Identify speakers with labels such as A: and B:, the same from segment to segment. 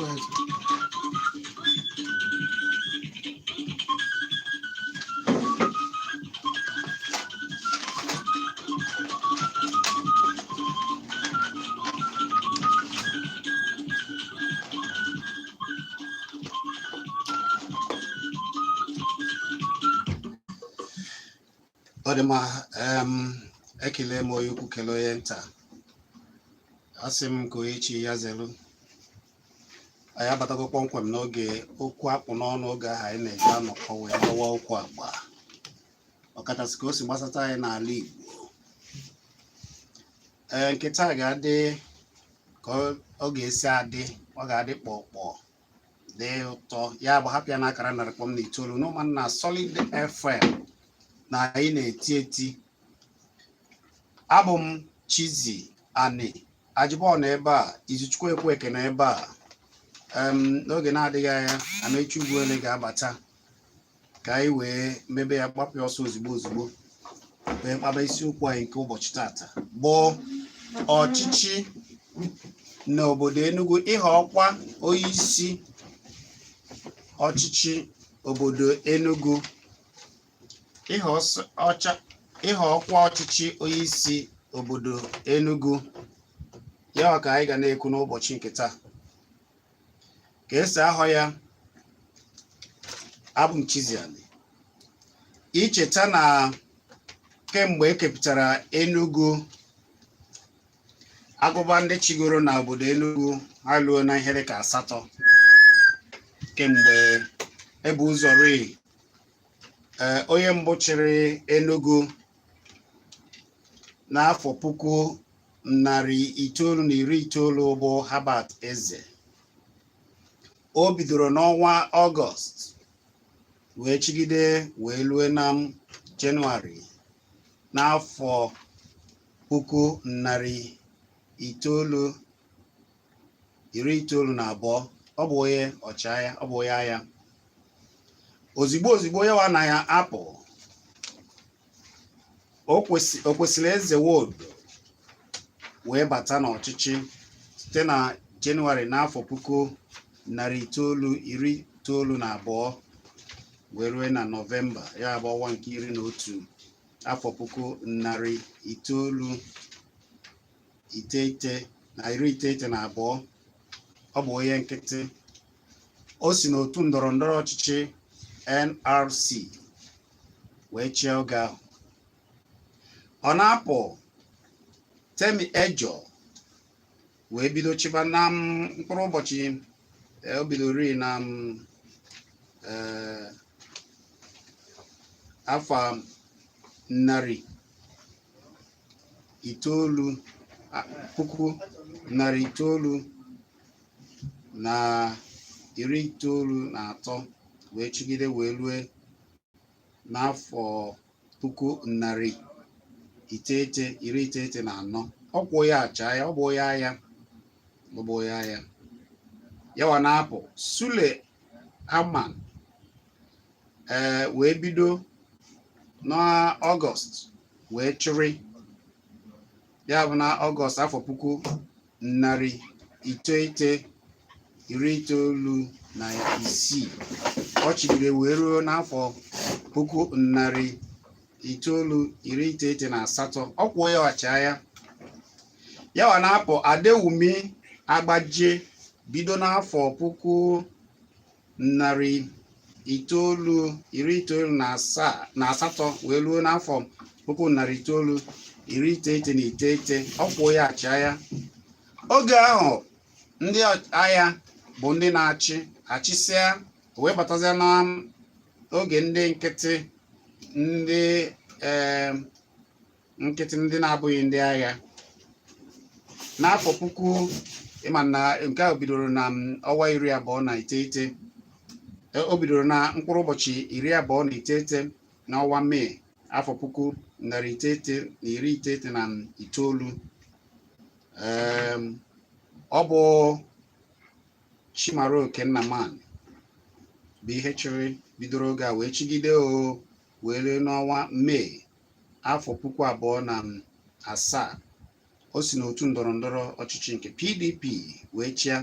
A: Go ahead.
B: Ọ dị mma. Ekele m onye ukwu, kelee onye nta. Asị m ka onye chi ya zelu. Anyị abatago kpọmkwem n'oge okwu akpụ n'ọnụ, oge ahụ anyị na-eji anọkọ wee gbawa okwu agba, ọkachasị ka o si gbasata anyị n'ala Igbo. Ee, nke taa ga-adị ka ọ ga-esi adị. Ọ ga-adị kpọkpọ, dị ụtọ. Ya bụ, hapụ ya n'akara 100.9 n'ụmụnna Solid FM na anyị na-eti eti. Abụ m Chizzy Ani Ajibọ na ebe a, Izuchukwu Ekweke na ebe a. N'oge na-adịghị anya, Amechi Ugwuele ga-abata ka anyị wee mebe ya, gbapụ ya ọsọ ozugbo ozugbo, wee kpaba isiokwu anyị nke ụbọchị tata, bụ ọchịchị n'obodo Enugu, ịhọ ọkwa onye isi ọchịchị obodo Enugu, ịhọ ọkwa ọchịchị onye isi obodo Enugu. Ya ka anyị ga na-ekwu n'ụbọchị nke taa, ka esi ahọ ya. Abụ m Chizzy Ani. Icheta na kemgbe e kepụtara Enugu, agụba ndị chigoro na obodo Enugu, ha luo na ihe dịka asatọ. Kemgbe ebu ụzọ rii, onye mbụ chịrị Enugu n'afọ 1990 bụ Herbert Eze. O bidoro n'ọnwa Ọgọst wee chigide wee lue na Jenụwarị n'afọ 1992. Ọ bụ onye ọchịagha, ọ bụ onye agha. Ozigbo ozigbo ya wa na ya apụ, o kwesịrị Eze Nwodo wee bata n'ọchịchị site na Jenụwarị n'afọ 1992 wee rue na Nọvemba, ya bụ ọnwa nke 11, afọ 1992. Ọ bụ onye nkịtị. O si n'otu ndọrọ ndọrọ ọchịchị NRC wee chịa oge ahụ. Ọ na-apụ, Temi Ejo wee bido chịba na mkpụrụ ụbọchị o bidoro na afọ 900, 1993, wee chigide wee rue n'afọ 1994. Ọ kwụ ya acha ya, ọ bụ onye agha, ọ bụ onye agha. Yawa na-apụ, Sule Haman ee wee bido n'Ọgọst wee chịrị, ya bụ na Ọgọst afọ 1996. Ọ chịgide wee ruo n'afọ 1998. Ọ kwụọ ya ọchịagha. Yawa na-apụ, Adewumi Agbaje bido n'afọ 1998 wee ruo n'afọ 1999. Ọ kwụọ ya achịagha. Oge ahụ ndị agha bụ ndị na-achị achịsịa, wee batazia n'oge ndị nkịtị, ndị nkịtị, ndị na-abụghị ndị agha, n'afọ puku. Ịma na nke ahụ bidoro na ọnwa 29, o bidoro na mkpụrụ ụbọchị 29 n'ọnwa Mee, afọ 1999. Ọ bụ Chimaroke Nnamani bụ ihe chịrị bidoro oge a, wee chigide o wee rue n'ọnwa Mee afọ 2007. O si n'otu ndọrọ ndọrọ ọchịchị nke PDP wee chịa.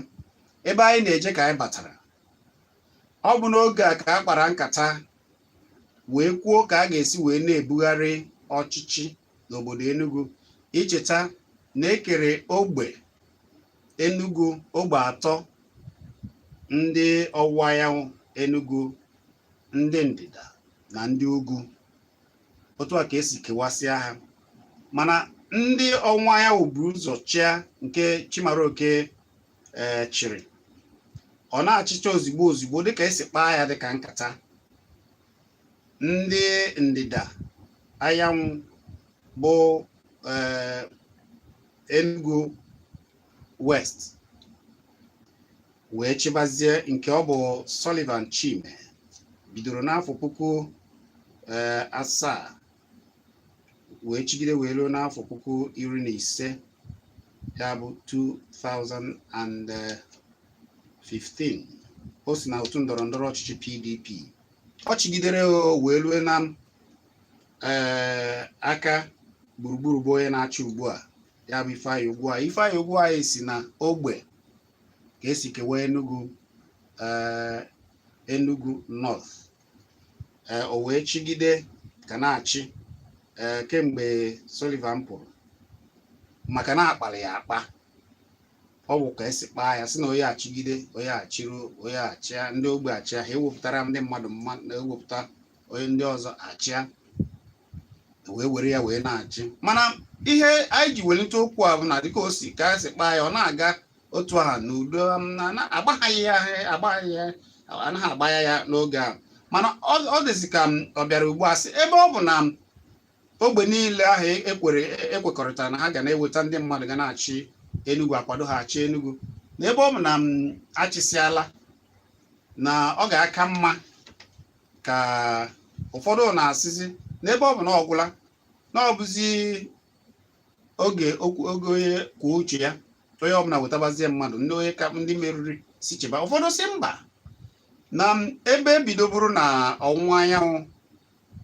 B: Ebe anyị na-eje ka anyị batara. Ọ bụ n'oge a ka a kpara nkata wee kwuo ka a ga-esi wee na-ebugharị ọchịchị n'obodo Enugu. Icheta na ekere ogbe Enugu ogbe atọ: ndị ọwụwa anyanwụ Enugu, ndị ndịda na ndị ugwu. Otu a ka esi kewasịa ha, mana ndị ọwụwa anyanwụ bu ụzọ chịa nke Chimaroke chịrị. Ọ na-achịcha ozigbo ozigbo dịka esi kpaa ya dịka nkata. Ndị ndịda anyanwụ bụ Enugu West wee chịbazie, nke ọ bụ Sullivan Chime bidoro n'afọ 2007 wee chigide wee ruo n'afọ 2015, ya bụ 2015. O si na otu ndọrọ ndọrọ ọchịchị PDP. Ọ chigidere wee rue na aka Gburugburu, bụ onye na-achị ugbu a, ya bụ Ifeanyi Ugwuanyi. Ifeanyi Ugwuanyi si na ogbe ka esi kewa Enugu, Enugu North. O wee chigide ka na-achị kemgbe Sullivan pụrụ, maka na akpara ya akpa. Ọ bụ ka esi kpaa ya, si na onye achịgide, onye achịrụ, onye achịa, ndị ogbe achịa, ha ewepụtara ndị mmadụ mma na-ewepụta onye ndị ọzọ achịa, wee were ya wee na-achị. Mana ihe anyị ji welite okwu a bụ na dịka o si ka esi kpaa ya, ọ na-aga otu ahụ n'udo, na agbaghaghị ya, agbaghaghị ya, anaghị agba ya ya n'oge a. Mana ọ dịzị ka ọ bịara ugbu a sị, ebe ọ bụ na ogbe niile ahụ ekwere ekwekọrịtara na ha ga na-eweta ndị mmadụ ga na-achị Enugu, akwado ha achị Enugu, na ebe ọ bụ na achịsịala, na ọ ga-aka mma ka ụfọdụ na-asịzi na ebe ọ bụ na ọ gwụla, na ọ bụzi oge okwu oge onye kwuo uche ya, onye ọbụla wetabazie mmadụ, ndị onye ka ndị meriri si cheba. Ụfọdụ si mba, na ebe ebidoburu na ọwụwa anyanwụ,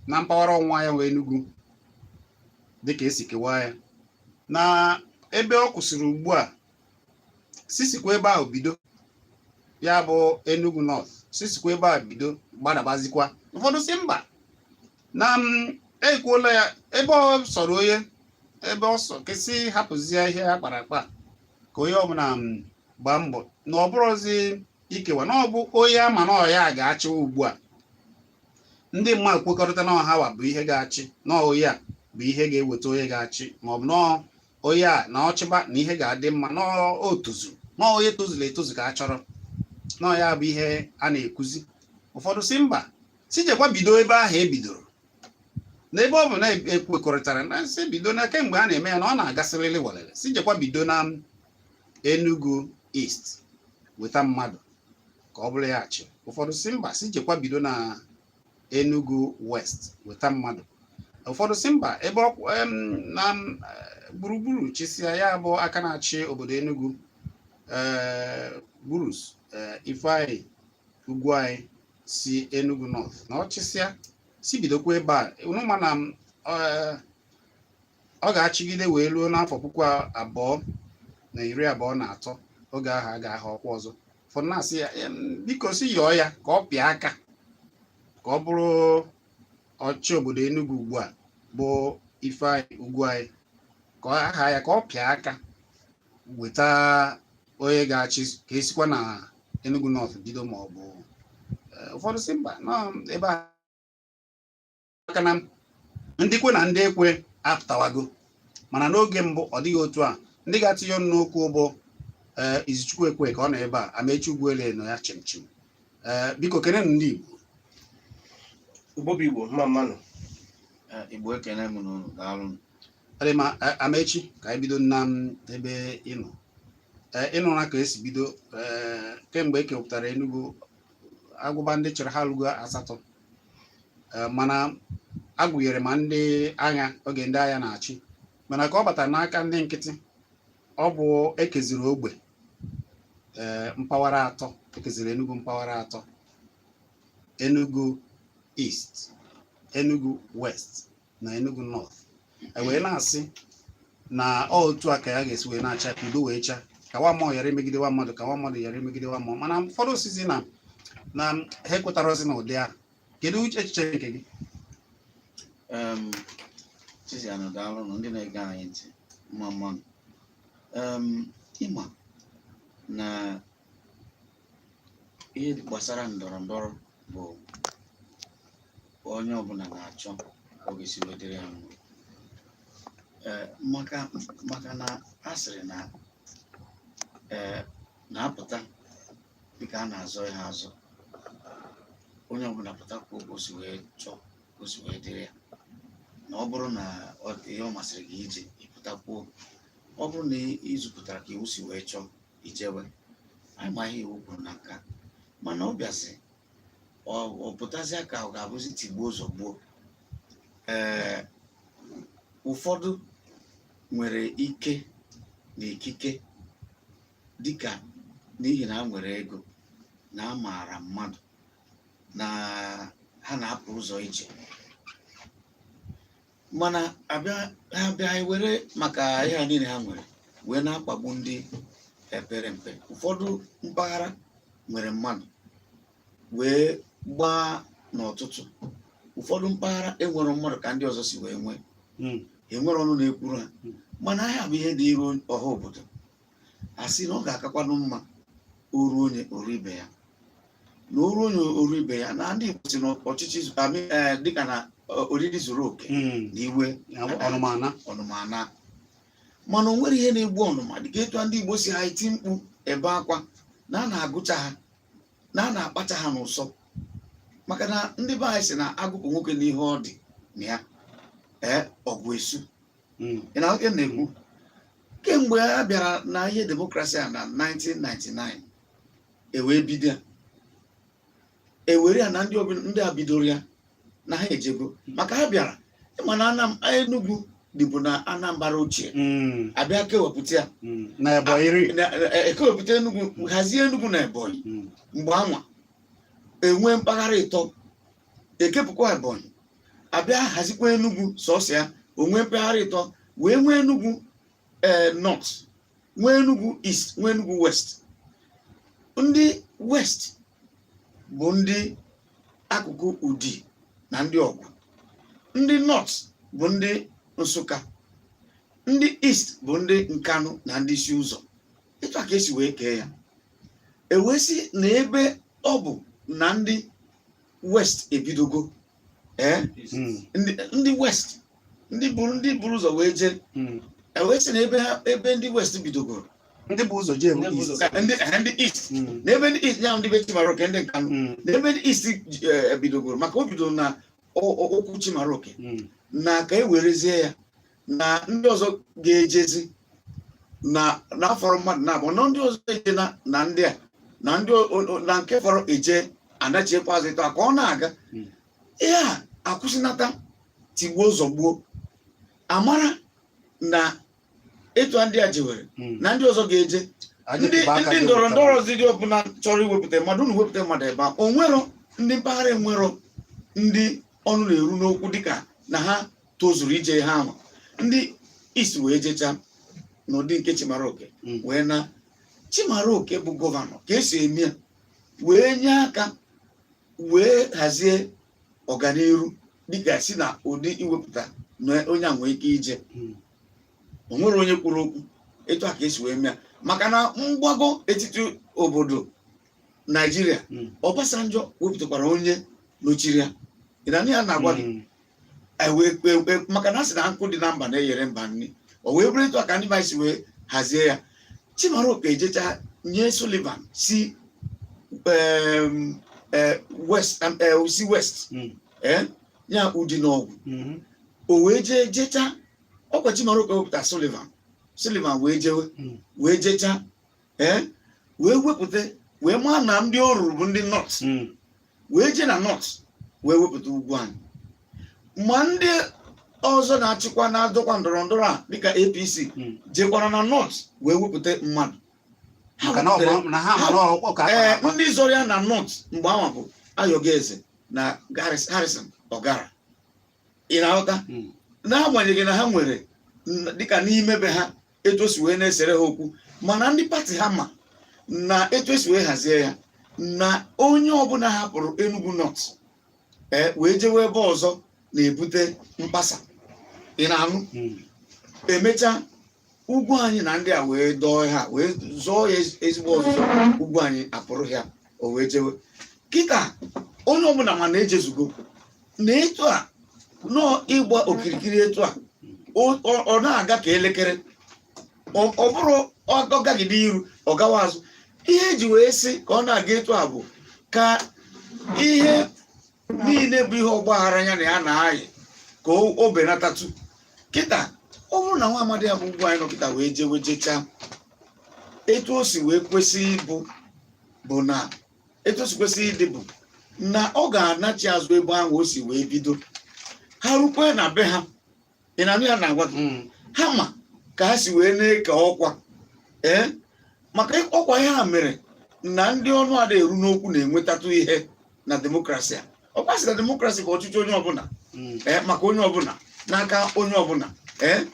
B: na mpaghara ọwụwa anyanwụ Enugu dịka esi kewaa ya, na ebe ọ kwụsịrị ugbu a, sisikwa ebe ahụ bido, ya bụ Enugu North, sisikwa ebe a bido gbadabazikwa. Ụfọdụ si mba, na ekwuola ya ebe ọ sọrọ onye, ebe ọ sọ kesị hapụzie ihe a kpara akpa, ka onye ọbụla gbaa mbọ, na ọ bụrụzi ikewa, na ọ bụ onye ama na ọ ya ga-achịwa ugbu a. Ndị mmadụ kwekọrịta na ọhawa bụ ihe ga-achị, na onye a bụ ihe ga-eweta onye ga-achị, ma ọ bụ na onye a na ọchịba na ihe ga-adị mma, na o tozu, na onye tozuru etozu ka a chọrọ, na ya bụ ihe a na-ekwuzi. Ụfọdụ si mba, si jekwa bido ebe ahụ e bidoro, na ebe ọ bụ na ekwekọrịtara na si bido na kemgbe a na-eme ya na ọ na-agasịrịrị welere, si jekwa bido na Enugu East weta mmadụ ka ọ bụrụ ya achị. Ụfọdụ si mba, si jekwa bido na Enugu West weta mmadụ. Ụfọdụ si mba, ebe na Gburugburu chịsịa, ya bụ aka na-achị obodo Enugu, Burus Ifeanyi Ugwuanyi si Enugu North, na ọ chịsịa, si bidokwa ebe a. Unu ma na ọ ga-achịgide wee ruo n'afọ 2023. Oge ahụ a ga-aha ọkwa ọzọ. Ụfọdụ na-asị ya, biko, si yọọ ya ka ọ pịa aka ka ọ bụrụ ọchị obodo Enugu ugbu a, bụ Ifeanyi Ugwuanyi, ka aha ya, ka ọ pịa aka weta onye ga-achị, ka esikwa na Enugu North bido. Ma ọ bụ ụfọdụ si mba, nọ ebe a aka na ndị kwe na ndị ekwe apụtawago. Mana n'oge mbụ ọ dịghị otu a. Ndị ga-atụnye ọnụ n'okwu bụ Izuchukwu Ekwe, ka ọ nọ ebe a, Amechi Ugwuele nọ ya chimchim. Biko kenenụ ndị Igbo.
A: Igbo bụ Igbo, mma mmanụ.
C: Igbo, ekene m n'unu, daalụ.
B: Ọ dị mma. Amechi, ka anyị bido na ebe ị nọ. Ịnụra ka esi bido kemgbe e kewapụtara Enugu, agụba ndị chịrị ha alụgo asatọ. Mana agụnyere ma ndị agha, oge ndị agha na-achị. Mana ka ọ batara n'aka ndị nkịtị, ọ bụ ekeziri ogbe mpaghara atọ. Ekeziri Enugu mpaghara atọ: Enugu East, Enugu West na Enugu North. E wee na-asị na ọ otu a ka ya ga-esi wee na-acha, ka udo wee chaa. Ka nwa mmụọ ghara imegide nwa mmadụ, ka nwa mmadụ ghara imegide nwa mmụọ. Mana ụfọdụ osisi na ha ekwetarọzi na ụdị ahụ. Kedu echiche nke gị?
C: Chiziana, daalụ. Ndị na-ege anyị ntị, mma mmanụ. Ịma na ihe gbasara ndọrọ ndọrọ bụ onye ọbụla na-achọ ka ọ ga-esi wee dịrị ya mma. Ee, maka na a sịrị na ee na-apụta dịka a na-azọ ihe azọ, onye ọbụla pụta kwuo ka o si wee chọọ, ka o si wee dịrị ya. Na ọ bụrụ na ihe ọ masịrị gị ije, ịpụta kwuo. Ọ bụrụ na ị zụpụtara ka iwu si wee chọọ, ijewe. Anyị ma ihe iwu kwuru na nka, mana ọ bịazi ọ pụtazịa ka ọ ga-abụzi tigbuo zọgbuo. Ee, ụfọdụ nwere ike na ikike, dịka n'ihi na ha nwere ego, na a maara mmadụ, na ha na-apụ ụzọ ije. Mana abịa, ha bịa were maka ihe a niile ha nwere wee na-akpagbu ndị epere mpe. Ụfọdụ mpaghara nwere mmadụ wee gbaa n'ọtụtụ, ụfọdụ mpaghara enwere mmadụ ka ndị ọzọ si wee nwee. Enwere ọnụ na-ekwuru ha. Mana ahịa bụ ihe dị iru ọha obodo. A sị na ọ ga-akakwanụ mma oru onye oru ibe ya, na oru onye oru ibe ya. Na ndị Igbo si na ọchịchị dịka na oriri zuru oke na iwe
B: ọnụmana.
C: Ọnụmana. Mana o nwere ihe na-egbu ọnụma dịka etu ndị Igbo si ha eti mkpu, ebe akwa na a na-agụcha ha, na a na-akpacha ha n'ụsọ. Maka na ndị be anyị si na agụpụ nwoke n'ihe ọ dị na ya, ee, ọgụ esu. Ị na nwoke na-ekwu kemgbe a bịara na ihe democracy a na 1999, ewee bido ya, ewere ya na ndị a bidoro ya na ha ejego, maka ha bịara ịma na Enugu dịbụ na Anambra ochie. Abịa kewepụta ya.
B: Na Ebonyi.
C: Ekewepụta Enugu, hazie Enugu na Ebonyi. Mgbe anwa enwee mpaghara ịtọ, ekepụkwa Ebonyi, abịa hazikwa Enugu sọsọ ya, onwee mpaghara ịtọ, wee nwee Enugu North, nwee Enugu East, nwee Enugu West. Ndị West bụ ndị akụkụ Udi na ndị Ọgwụ, ndị North bụ ndị Nsụka, ndị East bụ ndị Nkanụ na ndị isi ụzọ. Etu a ka esi wee kee ya. Ewee sị na ebe ọ bụ na ndị West ebidogo, ee, ndị West, ndị buru ụzọ wee jee. Ewee sị na ebe ha, ebe ndị West bidogoro,
B: Ndị bụ ụzọ jee bụ
A: Ndị bụ
B: East.
A: ụzọ.
C: Ndị East, na ebe ndị East ya, ndị be Chimaroke, ndị Nkanụ, na ebe ndị East bidogoro, maka o bidoro na okwu Chimaroke, na ka e werezie ya na ndị ọzọ ga-ejezi na n'afọrọ mmadụ na abụọ, na ndị ọzọ eje na ndị a na ndị na nke fọrọ eje anachiekwa azụ. Ịtọ a ka ọ na-aga. Ihe a akwụsịnata tigbuo zọgbuo. Amara na etu ndị a jewere na ndị ọzọ ga-eje.
B: Anyị
C: Ndị
B: tụba aka
C: ndị
B: gị
C: ndọrọ
B: wepụtara.
C: ndọrọ dị ọbụla chọrọ iwepụta mmadụ, unu wepụta mmadụ ebe a. O nwero ndị mpaghara, enwero ndị ọnụ na-eru n'okwu dịka na ha tozuru ije ha ahụ. Ndị East wee jecha n'ụdị nke Chimaroke wee na Chimaroke bụ governor ka esi eme ya, wee nye aka wee hazie ọganiru dịka si na ụdị iwepụta na onye a nwee ike ije. O nwere onye kwuru okwu. Etu a ka esi wee mee ya, maka na mgbago etiti obodo Naijiria, Obasanjo wepụtakwara onye nọchiri ya. Ị na ya na-agwa gị. Maka na a sị na nkụ dị na mba na-eyere mba nri. O wee bụrụ etu a ka ndị be anyị si wee hazie ya. Chimaroke ejecha nye Sullivan si west, si west, ya ụdị n'ọgwụ. O wee jee jecha ọkwa Chimaroke wepụta Sullivan. Sullivan wee jewe, wee jecha, ee, wee wepụta, wee maa na ndị o ruru bụ ndị North, wee jee na North wee wepụta ugwu anyị. Ma ndị ọzọ na-achịkwa, na-adọkwa ndọrọ ndọrọ a dịka APC, jekwara na North wee wepụta mmadụ. Ha
B: Maka na ọ
C: wepụtara
B: bụ na ha ma na ọ ka
C: ee,
B: akpa.
C: Ndị zọrọ ya na North mgbe ahụ bụ Ayogoeze na Harrison Ogara. Ị na-aghọta? N'agbanyeghị na ha nwere dịka n'ime be ha etu o si wee na-esere ha okwu. Mana ndị party ha ma na etu esi wee hazie ya na onye ọbụla hapụrụ Enugu North ee wee jewe ebe ọzọ na-ebute mkpasa. Ị na-anụ? Emechaa, Ugwuanyi na ndị a wee dọọ ha, wee zọọ ya ezigbo ọzụzụ. Ugwuanyi apụrụ ya, o wee jewe. Kịta onye ọbụla ma na ejezugo na etu a nọọ ịgba okirikiri etu a, ọ na-aga ka elekere. Ọ bụrụ ọ gagide iru, ọ gawa azụ. Ihe eji wee sị ka ọ na-aga etu a bụ ka ihe niile bụ ihe ọgbaghara ya na ya na-ayị ka o benatatụ. Kịta ọ bụrụ na nwa amadi ya bụ Ugwuanyi nọ kịta wee jewe jechaa etu o si wee kwesị ịbụ, bụ na etu o si kwesị ịdị bụ na ọ ga-anachi azụ ebe ahụ o si wee bido. Ha rukwe na be ha, ị na-anụ ya na-agwa gị, ha ma ka ha si wee na-eke ọkwa. Ee, maka ọkwa ihe a mere na ndị ọnụ ada eru n'okwu na-enwetatụ ihe na democracy a. Ọkwa sị na democracy bụ ọchịchị onye ọbụla, ee, maka onye ọbụla, n'aka onye ọbụla. Ee,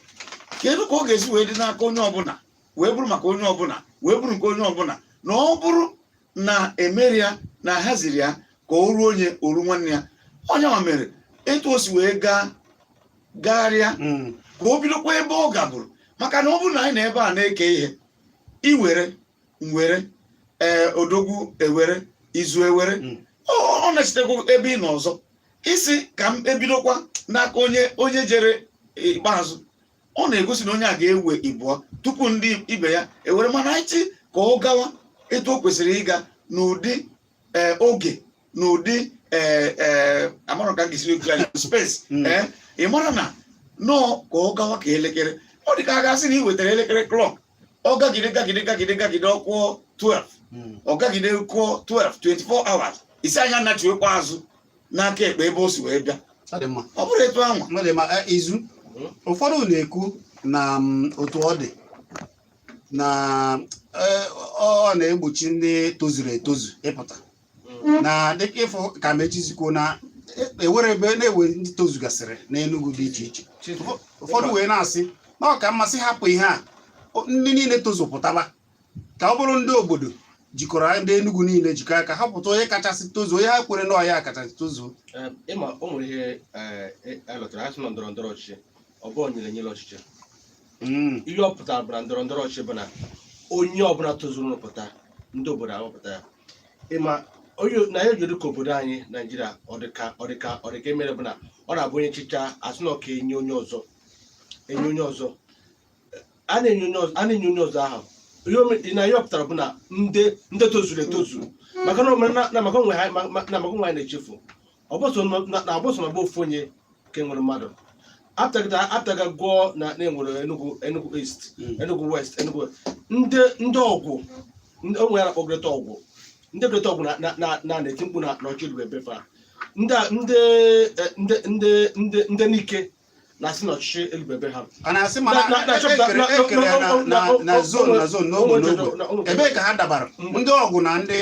C: kedu ka ọ ga-esi wee dị n'aka onye ọbụla, wee bụrụ maka onye ọbụla, wee bụrụ nke onye ọbụla, na ọ bụrụ na emeri ya na haziri ya ka o ruo onye oru nwanne ya? Onye nwa mere etu o si wee gaa gagharịa ka o bidokwa ebe ọ gaburu. Maka na ọ bụrụ na anyị na ebe a na-eke ihe, iwere nwere, ee, odogwu ewere, izu ewere, ọ na-echitekwa ebe ị nọ ọzọ isi ka m ebidokwa n'aka onye onye jere ikpeazụ. Ọ na-egosi na onye a ga-ewe ịbụọ tupu ndị ibe ya ewere. Mana anyị chi ka ọ gawa etu o kwesịrị ịga n'ụdị, ee, oge n'ụdị, ee, ee, amarọ ka m ga-esi ekwu ya, space. Ee, ị mara na nọọ ka ọ gawa ka elekere. Ọ dị ka a ga-asị na ị wetara elekere clock, ọ gagide gagide gagide gagide, ọ kụọ 12, ọ gagide kụọ 12, 24 hours. Isi anya nachiwekwa azụ n'aka ekpe ebe o si wee bịa.
B: Ọ dị mma.
C: Ọ bụrụ etu anwa.
B: Ọ dị mma. Izu ụfọdụ na-ekwu na otu ọ dị na ọ na-egbochi ndị tozuru etozu ịpụta na dịka ịfụ ka mechizikwuo na ewere ebe na-ewe ndị tozugasịrị n'Enugu dị iche iche. Ụfọdụ wee na-asị na ọ ka mmasị hapụ ihe a, ndị niile tozupụtaba, ka ọ bụrụ ndị obodo jikọrọ, ndị Enugu niile jikọ aka hapụta onye kachasị tozuo, onye ha kwere na ọya kachasị tozuo.
A: Ịma o nwere ihe a lọtara asị na ndọrọ ndọrọ ọchịchị, ọ bụ nyere nyere ọchịchị. Ihe ọ pụtara bụ na ndọrọ ndọrọ ọchịchị bụ na onye ọbụla tozuru pụta, ndị obodo ahọpụta ya. Ịma onye na ya jiri ka obodo anyị Naijiria, ọ dịka emere bụ na ọ na-abụ onye chicha, asị na ọ ka enye onye ọzọ, enye onye ọzọ, a na-enye onye ọzọ, a na-enye onye ọzọ ahụ. Ihe na ihe ọ pụtara bụ na ndị tozuru etozu, maka na na maka onwe ha na maka onwe anyị na-echefu ọ bụ so na abụ so na bụ ofu onye ka enwere mmadụ apụtagịta apụtaga gụọ na enwere Enugu, Enugu East, Enugu West, Enugu ndị ọgwụ, ndị onwe ya na-akpọ Greater Ọgwụ, ndị Greater Ọgwụ na na-eti mkpu na ọchị ruru ebe fa. Ndị a- ndị eh, ndị ndị ndị ndị n'ike na-asị na ọchịchị elubebe ha.
B: A na-asị mana ekere ya na zone, na zone, n'ogbe n'ogbe. Ebee ka ha dabara, ndị ọgwụ na ndị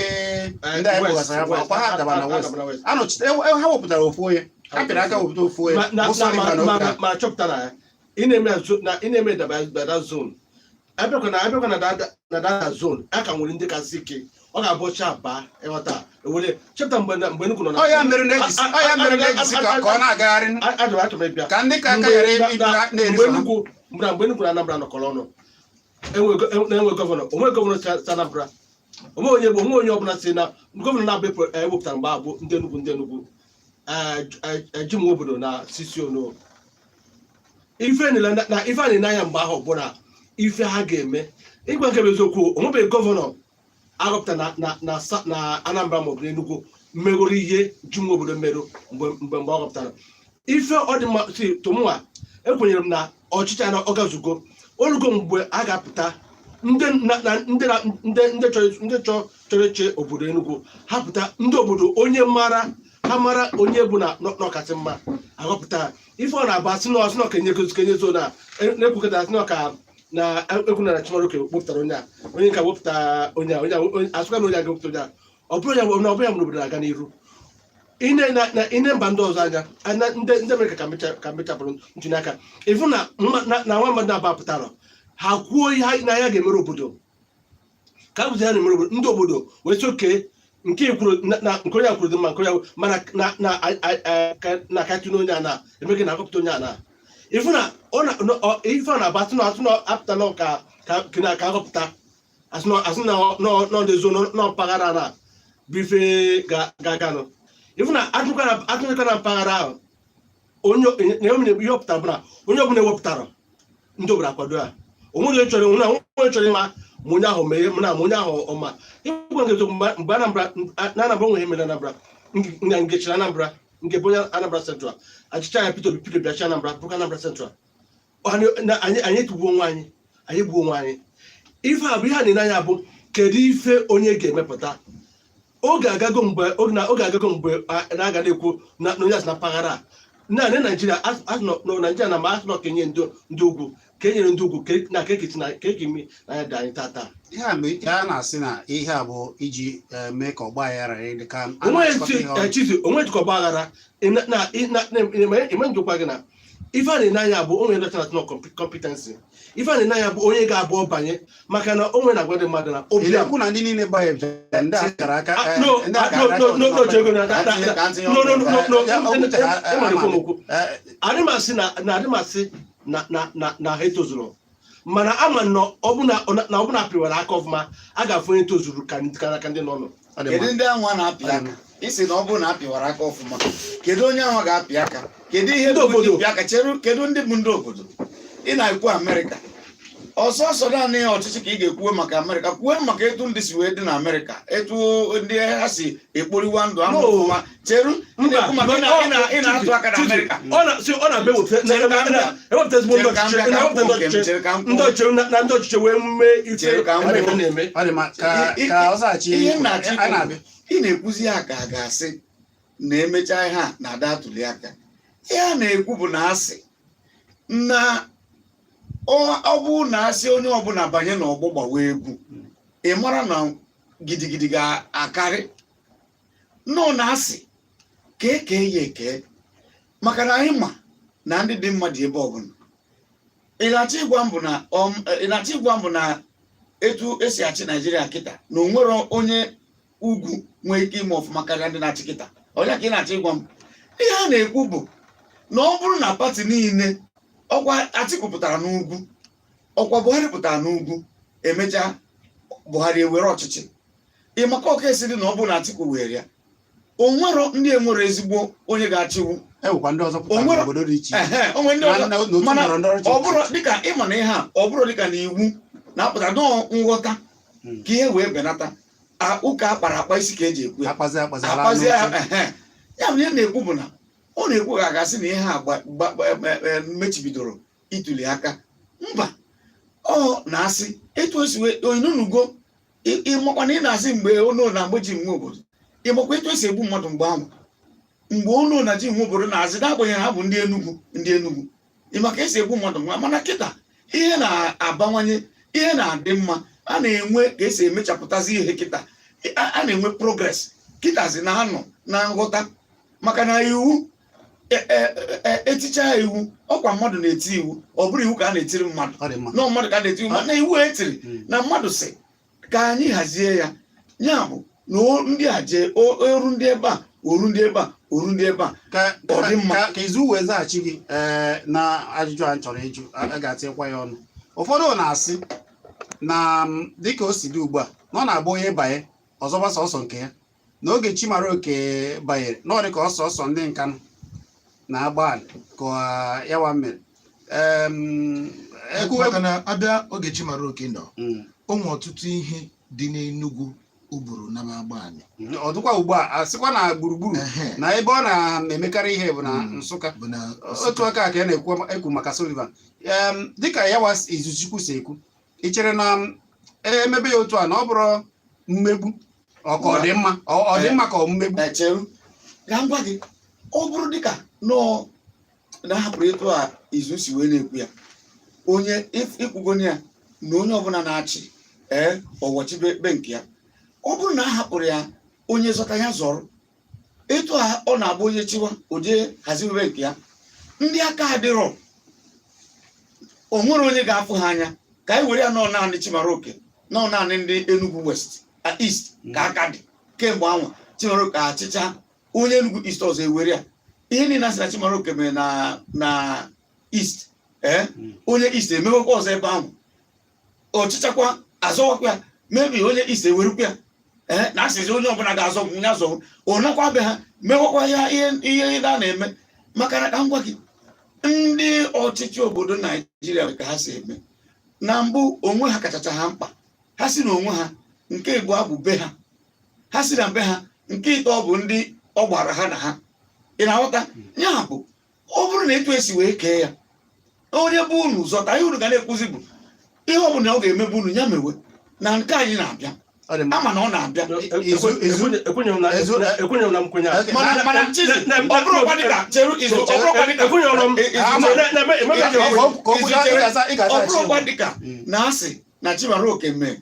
B: anyị kpọgasara afọ ọkwa? Ha dabara na west. Anọchite ha wepụtara ofu onye, ha pịara aka wepụta ofu onye bụ Sullivan oge a.
A: Ma chọpụta na ya ị na-eme na ị na-eme daba zone, abịakwa na dada zone a ka nwere ndị kasị ike, ọ ga-abụ ọcha baa ịghọta ewere chepụta mgbe Enugu nọ na
B: ọ ya mere na-ejisi ka ọ na-agagharị
A: Ajụrụ achọrọ ịbịa
B: ka ndị ka aka ghara ịbịa
A: mgbe
B: na-eriso ha.
A: Enugu mgbe na mgbe Enugu na Anambra nọkọrọ ọnụ, na-enwe governor, onwe governor si Anambra, onwe onye bụ onwe onye ọbụla si na governor na-abụ ewepụtara mgbe abụ ndị Enugu Jim obodo na sisi ono ife niile na ife a na-ene anya mgbe ahụ bụ na ife ha ga-eme. Ịgwa nke bụ eziokwu, onwebeghị governor aghọpụta na Anambra maọbụ n'Enugu megoro ihe Jim obodo merụ mgbe ọ ghọpụtara ife ọ dị mma si tụmụnwa. Ekwenyere m na ọchịchị a na ọ gazugo olugo mgbe a ga-apụta ndị na ndị na ndị ndị chọrọ ndị chọrọ ịchị obodo Enugu, ha pụta, ndị obodo onye mara ha mara onye bụ na n'ọkasị mma aghọpụta. Ife ọ na-abụ asị na ọsị na ọka enye kenye zone a na-ekwukọta asị na ọka na ekwu na Chimaroke wepụtara onye a, onye nka wepụta onye a, onye a asịkwa na onye a ga-ewepụta onye a. Ọ bụrụ ya na ọ bụrụ ya bụ obodo na-aga n'iru ine na ine mba ndị ọzọ anya ndị Amerịka ka mechapụrụ ntuli aka, ịfụ na na nwa mmadụ na-aba pụtara, ha kwuo ihe na ya ga-emere obodo. Ka a bụzi ya na-emere obodo, ndị obodo wee sị oke nke i kwuru na nke onye a kwuru dị mma, nke onye a mana na ka tinye onye a na eme gị na akọpụta onye a na ifu na ọ na ife a na-aba asị na asị na apụta na ka akọpụta asị na nọ ndị zone nọ mpaghara na bụ ife ga-aganụ ifu na atụnyekwa na mpaghara ahụ onye na ihe ọpụtara bụ na onye ọbụla ewepụtara, ndị obodo akwado ya. Onwere onye chọrọ onwe onye chọrọ ịma ma onye ahụ mee na ma onye ahụ ọma ịgwa nke eziokwu. Mgbe Anambra na Anambra onwe ihe mere Anambra na ngechiri Anambra nke bụ onye Anambra Central achịcha ya Peter Obi. Peter Obi achị Anambra bụrụ Anambra Central. Anyị etugbuo onwe anyị, anyị gbuo onwe anyị. Ife a bụ ihe a na-ene anya bụ kedu ife onye ga-emepụta. Oge agago mgbe oge agago mgbe na-aga na-ekwu na onye asị na mpaghara a na na Naijiria asị na Naijiria na ma asị na kenye ndị ugwu ka e nyere ndị ugwu na ka ekesi na ka ekemi na ya dị anyị tata.
B: Ihe a a na-asị na ihe a bụ iji mee ka ọgba aghara ghara ịdị ka a
A: onwe
B: na-achịkọta ihe ọnụ.
A: Chizi onwe jikọ ọgba aghara na ime njikwa gị na ife a na-ene anya bụ onwe ndị na competency. Ife a na-ene anya bụ onye ga-abụ ọbanye maka na onwe na-agwa ndị mmadụ na
B: Ị
A: obi
B: na-ekwu na ndị niile gbanyere ndị a kara aka
A: Ah, no,
B: ndị a
A: ah,
B: kara
A: no,
B: aka
A: no, no, no, chego
C: Ka ntinye
A: no, no, no, no,
B: Ya, ọ gwụchara,
A: ịma na-ekwu m okwu.
B: Eh,
A: Adịmasị na adịmasị na ha etozuru, mana ama na ọbụna na ọbụna apịwara aka ọfụma, a ga-afụ onye tozuru ka ndị nọ nọ.
B: Ọ dị
C: Kedu
B: mma.
C: ndị anwa na-apị aka? Isi na ọ bụrụ na apịwara aka ọfụma, kedu onye anwa ga-apị aka? Kedu ihe
A: Ndị
C: bụ ndị
A: obodo.
C: pị aka? Cheru, kedu ndị bụ ndị obodo ị na-ekwu? Amerịka ọsọsọ naanị ọchịchị ka ị ga-ekwuwe maka Amerịka? Kwuwe maka etu ndị si wee dị na Amerịka, etu ndị ha si ekporiwa ndụ ahụ
A: No.
C: ọfụma. Cheru, ị na-ekwu maka ị na-atụ aka na
A: Chizi,
C: Amerịka.
A: ọ na si ọ na-abịa ewepụta
C: Chere ka m bịa.
A: ewepụta ezigbo ndị
C: Chere ka m
A: ọchịchị
C: bịa ka m
A: na-ewepụta ndị
C: kwuo nke m,
A: ọchịchị
C: chere ka m kwuo.
A: ndị ọchịchị na ndị ọchịchị wee mee ife
C: Chere ka m
A: Amerịka
C: kwuo.
A: na-eme.
B: Ọ dị mma ka ka ọ zaghachi.
C: Ihe m na-achọ
B: a
C: ikwu,
B: na-abịa.
C: Ị na-ekwuzi ya ka a ga-asị na emechaa ihe a na-ada atụli aka. Ihe a na-ekwu bụ na asị na ọ bụ na asị onye ọbụla banye n'ọgbọ gbawa egwu, ị mara na gidigidi ga-akarị nọ na asị ka eke ya eke, maka na anyị ma na ndị dị mma dị ebe ọbụla. Ị na-achọ ịgwa m bụ na etu esi achị Naijiria kịta na onwero onye ugwu nwee ike ime ọfụma karịa ndị na-achị kịta? Onye ka ị na-achọ ịgwa m? Ihe a na-ekwu bụ na ọ bụrụ na party niile, ọkwa Atiku pụtara n'ugwu, ọkwa Buhari pụtara n'ugwu, emechaa Buhari ewere ọchịchị, ị maka ọka esi dị na ọ bụrụ na Atiku were ya, onwero ndị enwere ezigbo onye ga-achịwu.
B: E nwekwa ndị ọzọ pụtara n'obodo dị iche iche.
C: Ehe, onwe ndị ọzọ.
B: N'otu
C: Mana
B: ndọrọ ndọrọ
C: ọ bụrụ dịka ịma na ihe a, ọ bụrụ dịka na iwu na-apụta nọọ nghọta ka ihe wee benata ụka akpara akpa isi ka eji ekwu ya.
B: Akpazi akpazi ala
C: Akpazi ya.
B: n'oche.
C: Ehe. Ya bụ ihe na-ekwu bụ na ọ na-ekwu ka a ga-asị na ihe a mechibidoro ituli aka. Mba, ọ na-asị etu o si wee oyinunugo. Ịmakwa na ị na-asị mgbe ono na mgbe ji nwe obodo, ịmakwa etu esi egbu mmadụ mgbe ahụ, mgbe ono na ji nwe obodo na-asị n'agbanyeghị ha bụ ndị Enugu, ndị Enugu, ịmaka esi egbu mmadụ nwa. Mana kịta ihe na-abawanye, ihe na-adị mma, a na-enwe ka esi emechapụtazi ihe kịta, a na-enwe progress kịtazi na-anọ na nghọta, maka na iwu eticha iwu, ọkwa mmadụ na-eti iwu, ọ bụrụ iwu ka a na-etiri mmadụ.
B: Ọ dị mma.
C: Nọọ mmadụ ka a na-eti iwu, mana iwu etiri na mmadụ si ka anyị hazie ya, ya bụ na ndị a jee oru ndị ebe a, oru ndị ebe a, oru ndị ebe a.
B: Ka
C: Ọ dị mma.
B: Ka izu wee zaghachi gị na ajụjụ a m chọrọ ịjụ, a ga-atịkwa ya ọnụ. Ụfọdụ na-asị na dịka o si dị ugbu a, na ọ na-abụ onye banye ọzọba sọsọ nke ya. N'oge Chimaroke banyere, na ọ dị ka ọsọsọ ndị Nkanụ na-agba anị ka ya wa mere.
D: Maka na abịa oge Chimaroke nọ, o nwe ọtụtụ ihe dị n'Enugu uburu naba agba anyị.
B: Ọ dịkwa ugbu a asịkwa na gburugburu na ebe ọ na-emekarị ihe bụ na Nsụka.
D: Bụ na
B: Otu aka ka ya na-ekwu ekwu maka Sullivan. Dịka ya wa Izuchukwu si ekwu, ị chere na emebe ya otu a na ọ bụrụ mmegbu, ọ ka ọ dị mma, ọ dị mma ka ọ mmegbu?
C: Echeru ka m gwa gị, ọ bụrụ dịka nọọ na-ahapụrụ etu a izu si wee na-ekwu ya, onye ikwugonye ya na onye ọbụla na-achị ee ọwọchibe be nke ya, ọ bụrụ na a hapụrụ ya, onye zọta ya zọrọ, etu a ọ na-abụ onye chịwa o jee hazibe nke ya, ndị aka adịrọ, o nwere onye ga-afụ ha anya ka anyị were ya nọọ naanị Chimaroke. Nọ naanị ndị Enugu West a East ka aka dị kemgbe anwa Chimaroke achịcha, onye Enugu East ọzọ ewere ya. Ihe niile asị na Chimaroke mere na East, ee, onye East emewekwa ọzọ ebe ahụ, ọchịchakwa azọwakwa ya. Mebi onye East ewerukwa ya, ee, na asịzi onye ọbụla ga-azọ ya azọ, ọ be ha mewekwa ya. Ihe a na-eme maka na ka m gwa gị, ndị ọchịchị obodo Naijiria ka ha si eme na mbụ, onwe ha kachacha ha mkpa. Ha si na onwe ha, nke Igbo bụ be ha, ha si na be ha, nke ịtọ bụ ndị ọ gbara ha na ha. Ị na-aghọta? Ya bụ, ọ bụrụ na etu esi wee kee ya, onye bụ unu zọta ihe unu ga na-ekwuzi bụ ihe ọ bụla ọ ga-emebu unu, ya mewe na nke anyị na-abịa.
B: Ọ dị mma.
C: Ama na ọ na-abịa.
A: Ekwenyeghị m na nkwenye a.
C: Mana Chizi, ọ bụrụkwa dịka cheru izu, ọ bụrụkwa dịka
A: Ekwenyeghị m.
B: Ka o kwuo, ị ga-aza.
C: Ọ bụrụkwa dịka na asị na Chimaroke mee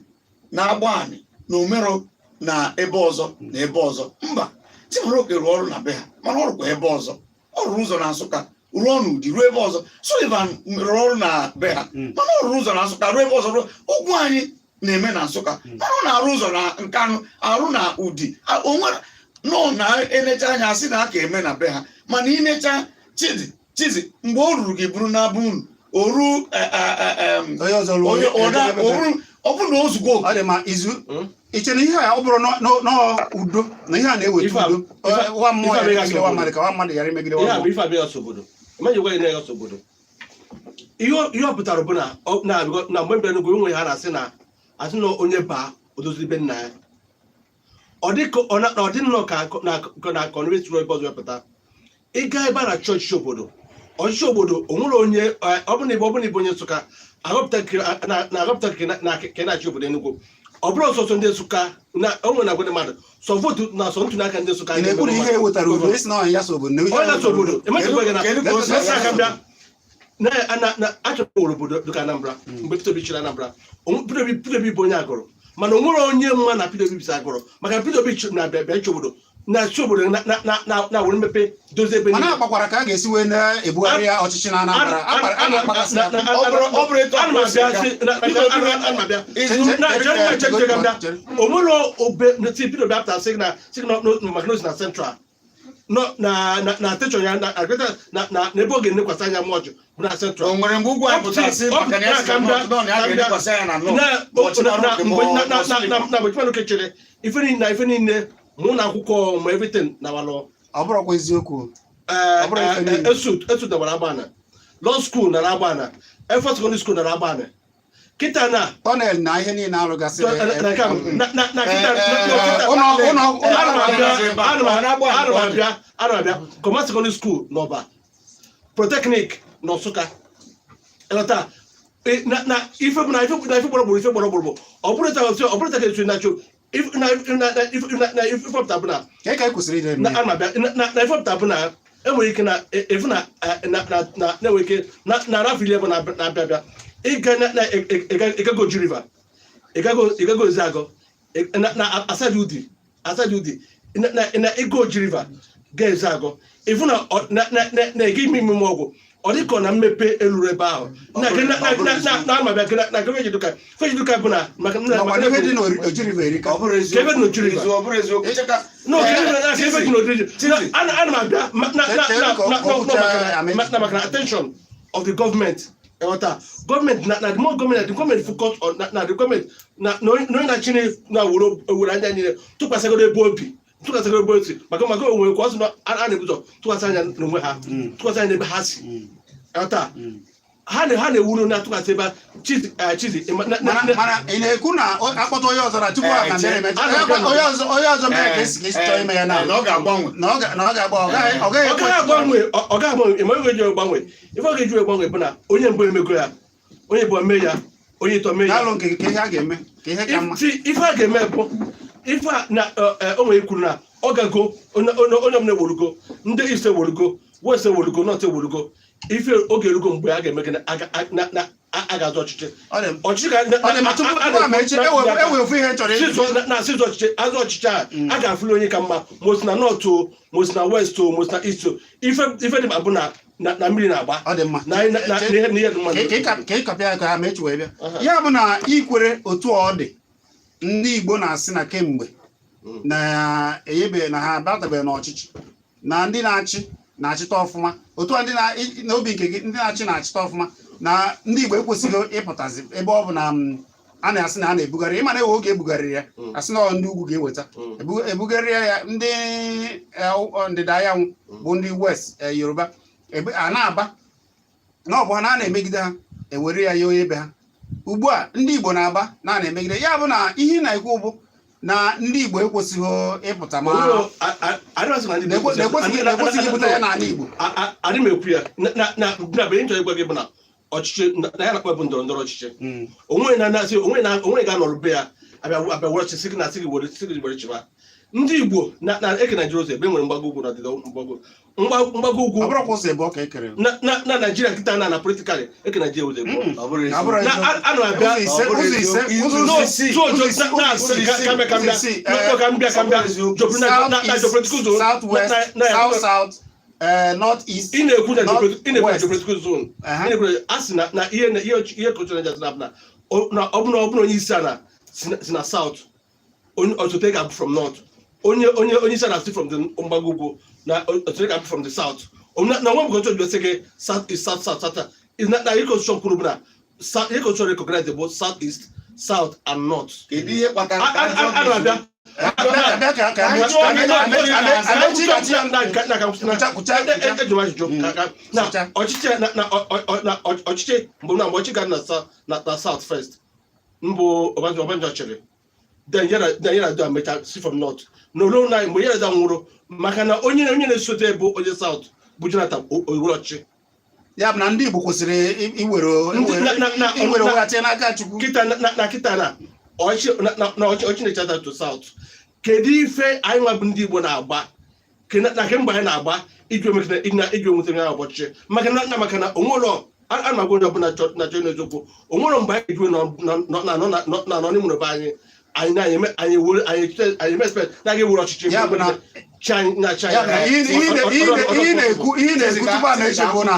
C: na agba anị na omero na ebe ọzọ na ebe ọzọ. Mba, Chimaroke rụọ ọrụ na be ha, mana ọ rụkwa ebe ọzọ. Ọ rụrụ ụzọ na Nsụka, rụọ n'Udi, ruo ebe ọzọ. Sullivan rụrụ ọrụ na be ha, mana ọ rụrụ ụzọ na Nsụka, ruo ebe ọzọ, ruo ugwu anyị na-eme na Nsụka, mana ọ na-arụ ụzọ na Nkanụ, arụ na Udi. O nwere nọ na enecha anya asị na aka eme na be ha, mana inecha Chizi, Chizi, mgbe o ruru gị bụrụ n'abụ unu, o ruo
B: onye ọzọ rụọ
C: onye ọ na o bụrụ ọ bụrụ na ozugbo.
B: Ọ dị ma izu ị chere ihe a, ọ bụrụ n'udo na ihe a na-eweta udo, nwa mmụọ
A: ife a bụ
B: ya
A: ihe
B: emegide nwa mmadụ, ka nwa mmadụ ghara imegide nwa
A: Ihe a bụ
B: mmụọ.
A: Ife abịa ọsọ obodo emeghị gwa gị na ya ọsọ obodo. Ihe ọ pụtara bụ na na mgbe mbịa Enugu enwe ha na-asị na asị na onye baa odozi be nna ya, ọ dị ka ọ dị nnọọ ka na ka ọ na-esiri ebe ọzọ wepụta ịga ebe a na chọọchị obodo, ọchịchị obodo. O nwere onye ọ bụla ịbụ, ọ bụla ịbụ onye Nsụka aghọpụta na aghọpụta na ka na-achị obodo Enugu. Ọ bụrụ ọsọsọ ndị Nsụka na o nwere agwa ndị mmadụ sọ vote na sọ ntuli aka ndị Nsụka.
B: Ị na-ekwu na ihe wetara udo, isi na ọ ya so obodo na ihe
A: Onye na-achị obodo emechakwa gị na
C: Kedu ka o si
A: na aka bịa na achọrọ obodo dịka Anambra. Mgbe Peter Obi chịrị Anambra, Peter Obi bụ onye agụrụ, mana o nwere onye mma na Peter Obi bisa agụrụ, maka na Peter Obi na-abịa bịa ịchị obodo, na-achị obodo na were mmepe dozie ebe
B: Mana
A: niile.
B: Akpakwara ka a ga-esi wee na-ebugharị ya ọchịchị na Anambra. A na-akpagasị
A: Na-
B: aka.
C: Ọ bụrụ etu a
A: Ana m
C: ka o si
A: abịa
C: aga.
A: sị- ana m abịa.
C: Izu
A: Na chere chere ka m bịa.
B: Chere.
A: O nwere obe ti Peter Obi apụta sị na maka na o si na Central nọ na attention ya na na na n'ebe ọ ga-enekwasị anya mọchụ bụ na Central.
C: O nwere mgbe ugwu anyị pụtara sị maka na ya si na North, nọ na ya ga-elekwasị anya na North.
A: Na
C: Ma Chimaroke ma
A: mgbe na
C: Sullivan.
A: na mgbe Chimaroke chere ife niile na ife niile mụ na akwụkwọ ma everything na walọ.
B: Ọ bụrụkwa eziokwu. Ọ bụrụ ife niile.
A: ESUT nara agbana, law school nara agbana, Airforce Secondary School nara agbana kịta na
B: Tunnel na ihe niile arụgasịrị.
A: Na nke a bụ- na kịta na kịta
B: Ụlọ
A: ana m abịa
C: Ọ na-agba
A: ana m abịa ana m abịa Command Secondary School n'Ọba, Polytechnic na Nsụka. Ịghọta? Na ife bụ na ife gbọrọ gburu, ife gbọrọ gburu bụ ọ bụrụ taa ka esi na-achụ ife na ife pụta bụ na
B: Ka anyị kwesịrị ịdị
A: na
B: eme.
A: ana m abịa na ife pụta bụ na enwere ike na efu na na enwere ike na rafili ebe na-abịa abịa ịga na ịgago Oji River, ịgago Ezeagụ na aside Udi, aside Udi na ịga Oji River ga Ezeagụ, ịfụ na na ega ime ime ọgwụ, ọ dị ka ọ na mmepe eluru ebe ahụ na na na ama bịa na fejiduka bụ na maka na
B: Makwa na ihe dị n'Oji River erika.
C: Ọ bụrụ
A: Ka ebe dị n'Oji
C: eziokwu.
A: River.
C: Ọ bụrụ eziokwu. Cheka.
A: No, ka ebe na ka ebe dị n'Oji River.
C: Chizi.
A: Ana m abịa na
B: Chere
A: na
B: ka ọ
A: na
B: kwuchaa Amechi.
A: na maka na attention of the government, ịghọta, gọọmenti na the more gọọmenti, the gọọmenti focus on na the gọọmenti na onye na-achị na were anya niile tụkwasịgoro ebe obi, tụkwasịgoro ebe osi, maka onwe ka ọ sị na a na-ebuzo tụkwasị anya n'onwe ha, tụkwasị anya n'ebe ha si, ịghọta, ha na-ewuru na-atụkwasị ebe chizi chizi
B: Mana mana ị na-ekwu na akpọta onye ọzọ na tupu a na mere eme onye ọzọ mere ka esi chọọ ime ya na
C: Na ọ ga-agbanwe.
B: Na ọ ga-agba, ọ gaghị
A: Ọ gaghị agbanwe, ọ gaghị agbanwe. Ịma ihe ga-eji gbanwe? Ife ọ ga-eji gbanwe bụ na onye mbụ emego ya, onye bụ mee ya, onye ịtọ mee ya.
B: N'alụ nke ka ihe a ga-eme ka ihe ka mma.
A: Ife a ga-eme bụ ife a na o nwere kwuru na ọ gago onye ọbụla ewerugo, ndị East ewerugo, West ewerugo, North ewerugo. Ife oge erugo mgbe a ga-eme gịnị? A ga-azụ ọchịchị.
B: Ọ dị
A: Ọchịchị ka
B: ọ dị ma tupu Amechi ewe ofu ihe m chọrọ ịjụ.
A: Na asịzụ ọchịchị, azụ ọchịchị a ga-afụli onye ka mma, ma o si na North o, ma o si na West o, ma o si na East o. Ife dị mkpa bụ na mmiri na-agba
B: Ọ dị mma.
A: na ihe dị mma.
B: Ka ị kapịa ka Amechi wee bịa. Ya bụ na ikwere otu ọ dị. Ndị Igbo na-asị na kemgbe na enyebe na ha abatabeghị n'ọchịchị, na ndị na-achị na-achịta ọfụma, otu a ndị na n'obi nke gị, ndị na-achị na-achịta ọfụma, na ndị Igbo ekwesịghị ịpụtazi, ebe ọ bụ na a na-asị na a na-ebugharị, ịma na ewe oge ebugharịrị ya, asị na ọ ndị ugwu ga-eweta, ebugharị ya ndị ndịda anyanwụ bụ ndị West, Yoruba, ebe a na-aba na ọ bụ ha na a na-emegide ha, ewere ya ya onye be ha. Ugbu a ndị Igbo na-aba na a na-emegide ya, bụ na ihe ị na-ekwu bụ na ndị Igbo ekwesịghị ịpụta ma na-ekwesịghị ibute ya n'ala Igbo.
A: Adị m ekwu ya na be nchọrọ ịgwa gị bụ na ọchịchị na ya na-akpọ bụ ndọrọ ndọrọ ọchịchị, onwe na na-asị onwe na onwe ga-anọrụ be ya abịa abịa were ọchịchị sị gị na sị gị were, sị gị were chịba ndị Igbo na eke Naijiria ụzọ ebe e nwere mgbago ugwu na ọdịda mgbago ugwu.
B: Ọ bụrụkwa ụzọ ebe ọ ka ekere.
A: Na Naijiria kịta na politically eke Naijiria ụzọ ebe
B: Mm.
C: Ọ bụrụ
B: Ọ bụrụ
A: na
B: eziokwu.
A: a na-abịa
B: Ụzọ ise, ụzọ ise, ụzọ
A: No,
B: isii,
A: so,
B: ụzọ isii,
A: na
B: ụzọ isii,
A: ka bịa ka
B: ụzọ
A: bịa
B: isii,
A: No, ka m bịa ka m bịa
B: South
A: na
B: East,
A: geopolitical zone,
B: South West, South South, North East,
A: ị na-ekwu na
B: North
A: ị na-ekwu na
B: West.
A: geopolitical zone.
B: Aha.
A: Ị na-ekwu na a sị na ihe culture Naịjirịa na na ọ bụ na onye isi ala si na south, onye osote ga-abụ from north, onye isi ala si from the mgbago ugwu, na osote ga-abụ from the south. Na nwa bụ constitution sị gị south east, south south, south. Na ihe constitution kwuru bụ na ihe constitution recognize bụ south east, south and north.
C: Kedu ihe kpatara
A: A
C: ka
A: a- a na-abịa
B: Bịa ka ka Amechi gachi ya. Kwucha, kwucha, kwucha.
A: Eji m ajụjụ na
B: Sụcha.
A: ọchịchị na ọchịchị mbụ na mgbe ọchịchị gara na south first mbụ, Obasanjo chịrị, then Yar'Adua mecha si from north na olu na mgbe Yar'Adua nwụrụ, maka na onye na-esote bụ onye south bụ Jonathan, owere ọchịchị.
B: Ya bụ na ndị Igbo kwesịrị iwere
A: Ndị-
B: iwere onwe ha tinye n'aka Chukwu.
A: Kịta na kịta na ọchị na ọchị na-echeta to south. Kedu ife anyị nwa bụ ndị Igbo na-agba na kemgbe anyị na-agba iji enweta ya ọchịchị? Maka na onwero a na-agwa onye ọbụla na-achọ n'eziokwu, onwero mgbe anyị ejuwe na nọ n'ime be anyị, anyị na anyị anyị were anyị eme expect na aga ewere ọchịchị
B: Ya bụ na
A: chi anyị na chi
B: ya bụ na
A: anyị.
B: ihe ị na-ekwu tupu a na-eche bụ na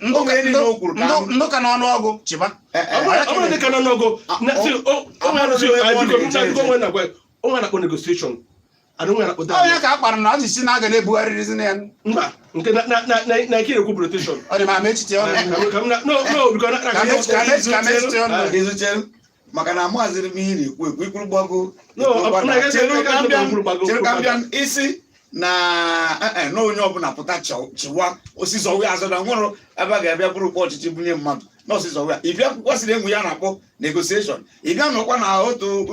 B: ndụ ka n'ọnụọgụ chịba.
A: Ọ bụrụ dị ka n'ọnụọgụ na si onwe na si biko, onwe na-agwa onwe na-akpọ negotiation and onwe na-akpọ
B: Onye ka a kpara na ọchịchị na-aga na-ebugharịrịzi ya.
A: Mba, nke na nke na-ekwu bụ rotation.
B: Ọ dị ma Amechi tie ọnụ.
A: Ka m na no, biko na
B: Ka Amechi tie ọnụ.
C: Ezuchelu, maka na amazịrị m ihe ị na-ekwu ekwu ikwuru gbago.
A: No, ọ bụ na
C: Chere ka m bịa.
A: Kwuru gbago,
C: Chere ka m
A: kwuru.
C: Bịa isi na na onye ọbụla pụta chịwa osisi ọwụ ya azụ na nwụrụ ebe a ga-abịa bụrụkwa ọchịchị bunye mmadụ na osisi ọwụ ya. Ị bịa kwụkwasịrị enwe ya na-akpọ negotiation, ị bịa nọkwa na otu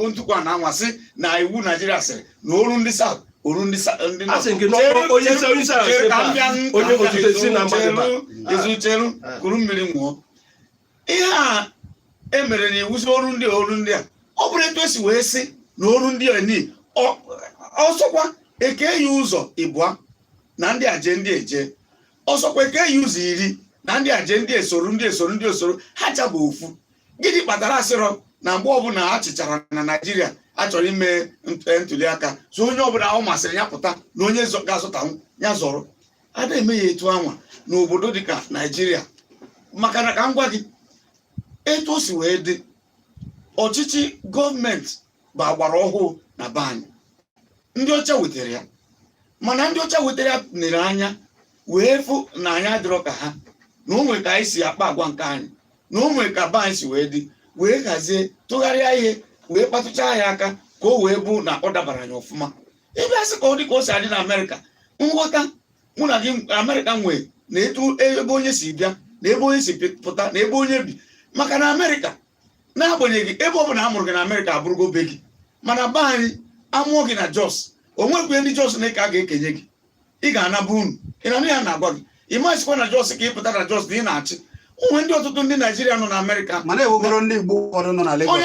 C: ntụkwa na anwasị na iwu Naijiria sịrị na oru ndị South, oru ndị ndị
A: A sị nke na onye isi ala si
C: Chere
A: ebe
C: ka
A: a,
C: m bịa.
A: Onye osote si na mgbada ebe a.
C: Ezucheru, kuru mmiri ṅụọ. Ihe a emere na iwu si oru ndị oru ndị a, ọ bụrụ etu esi wee sị na oru ndị a ni ọsọkwa eke ya ụzọ ịbụa na ndị aje ndị eje, ọsọkwa eke ya ụzọ 10 na ndị aje ndị esoro ndị esoro ndị esoro ha chabụ ofu. Gịnị kpatara asịrọ na mgbe ọbụla a chịchara na Naijiria, a chọrọ ime ntuli aka, so onye ọbụla ọ masịrị ya pụta na onye ga-azụtanwu ya zọrọ? A na-eme ya etu anwa n'obodo dịka Naijiria, maka na ka m gwa gị etu o si wee dị, ọchịchị gọọmenti bụ agbara ọhụụ na be anyị. Ndị ọcha wetara ya, mana ndị ọcha wetara ya nere anya wee fụ na anyị adịrọ ka ha, na o nwere ka anyị si akpa agwa nke anyị, na o nwere ka be anyị si wee dị, wee hazie tụgharịa ihe wee kpatụchaa ya aka ka o wee bụ na ọ dabara anyị ọfụma. Ebe a sị ka ọ dị ka o si adị na Amerịka, nghọta mụ na gị Amerịka nwee na etu ebe onye si bịa na ebe onye si pụta na ebe onye bi, maka na Amerịka, n'agbanyeghị ebe ọ bụla a mụrụ gị na Amerịka, abụrụgo be gị. Mana be anyị, amụọ gị na Jos, o nwekwe ndị Jos na ka a ga-ekenye gị, ị ga-anaba unu. Ị na-anụ ya na-agwa gị, ị masịkwa na Jos ka ị pụta na Jos na ị na-achị onwe ndị ọtụtụ ndị Naijiria nọ na Amerịka.
B: Mana ewegoro ndị Igbo ụfọdụ nọ na Lagos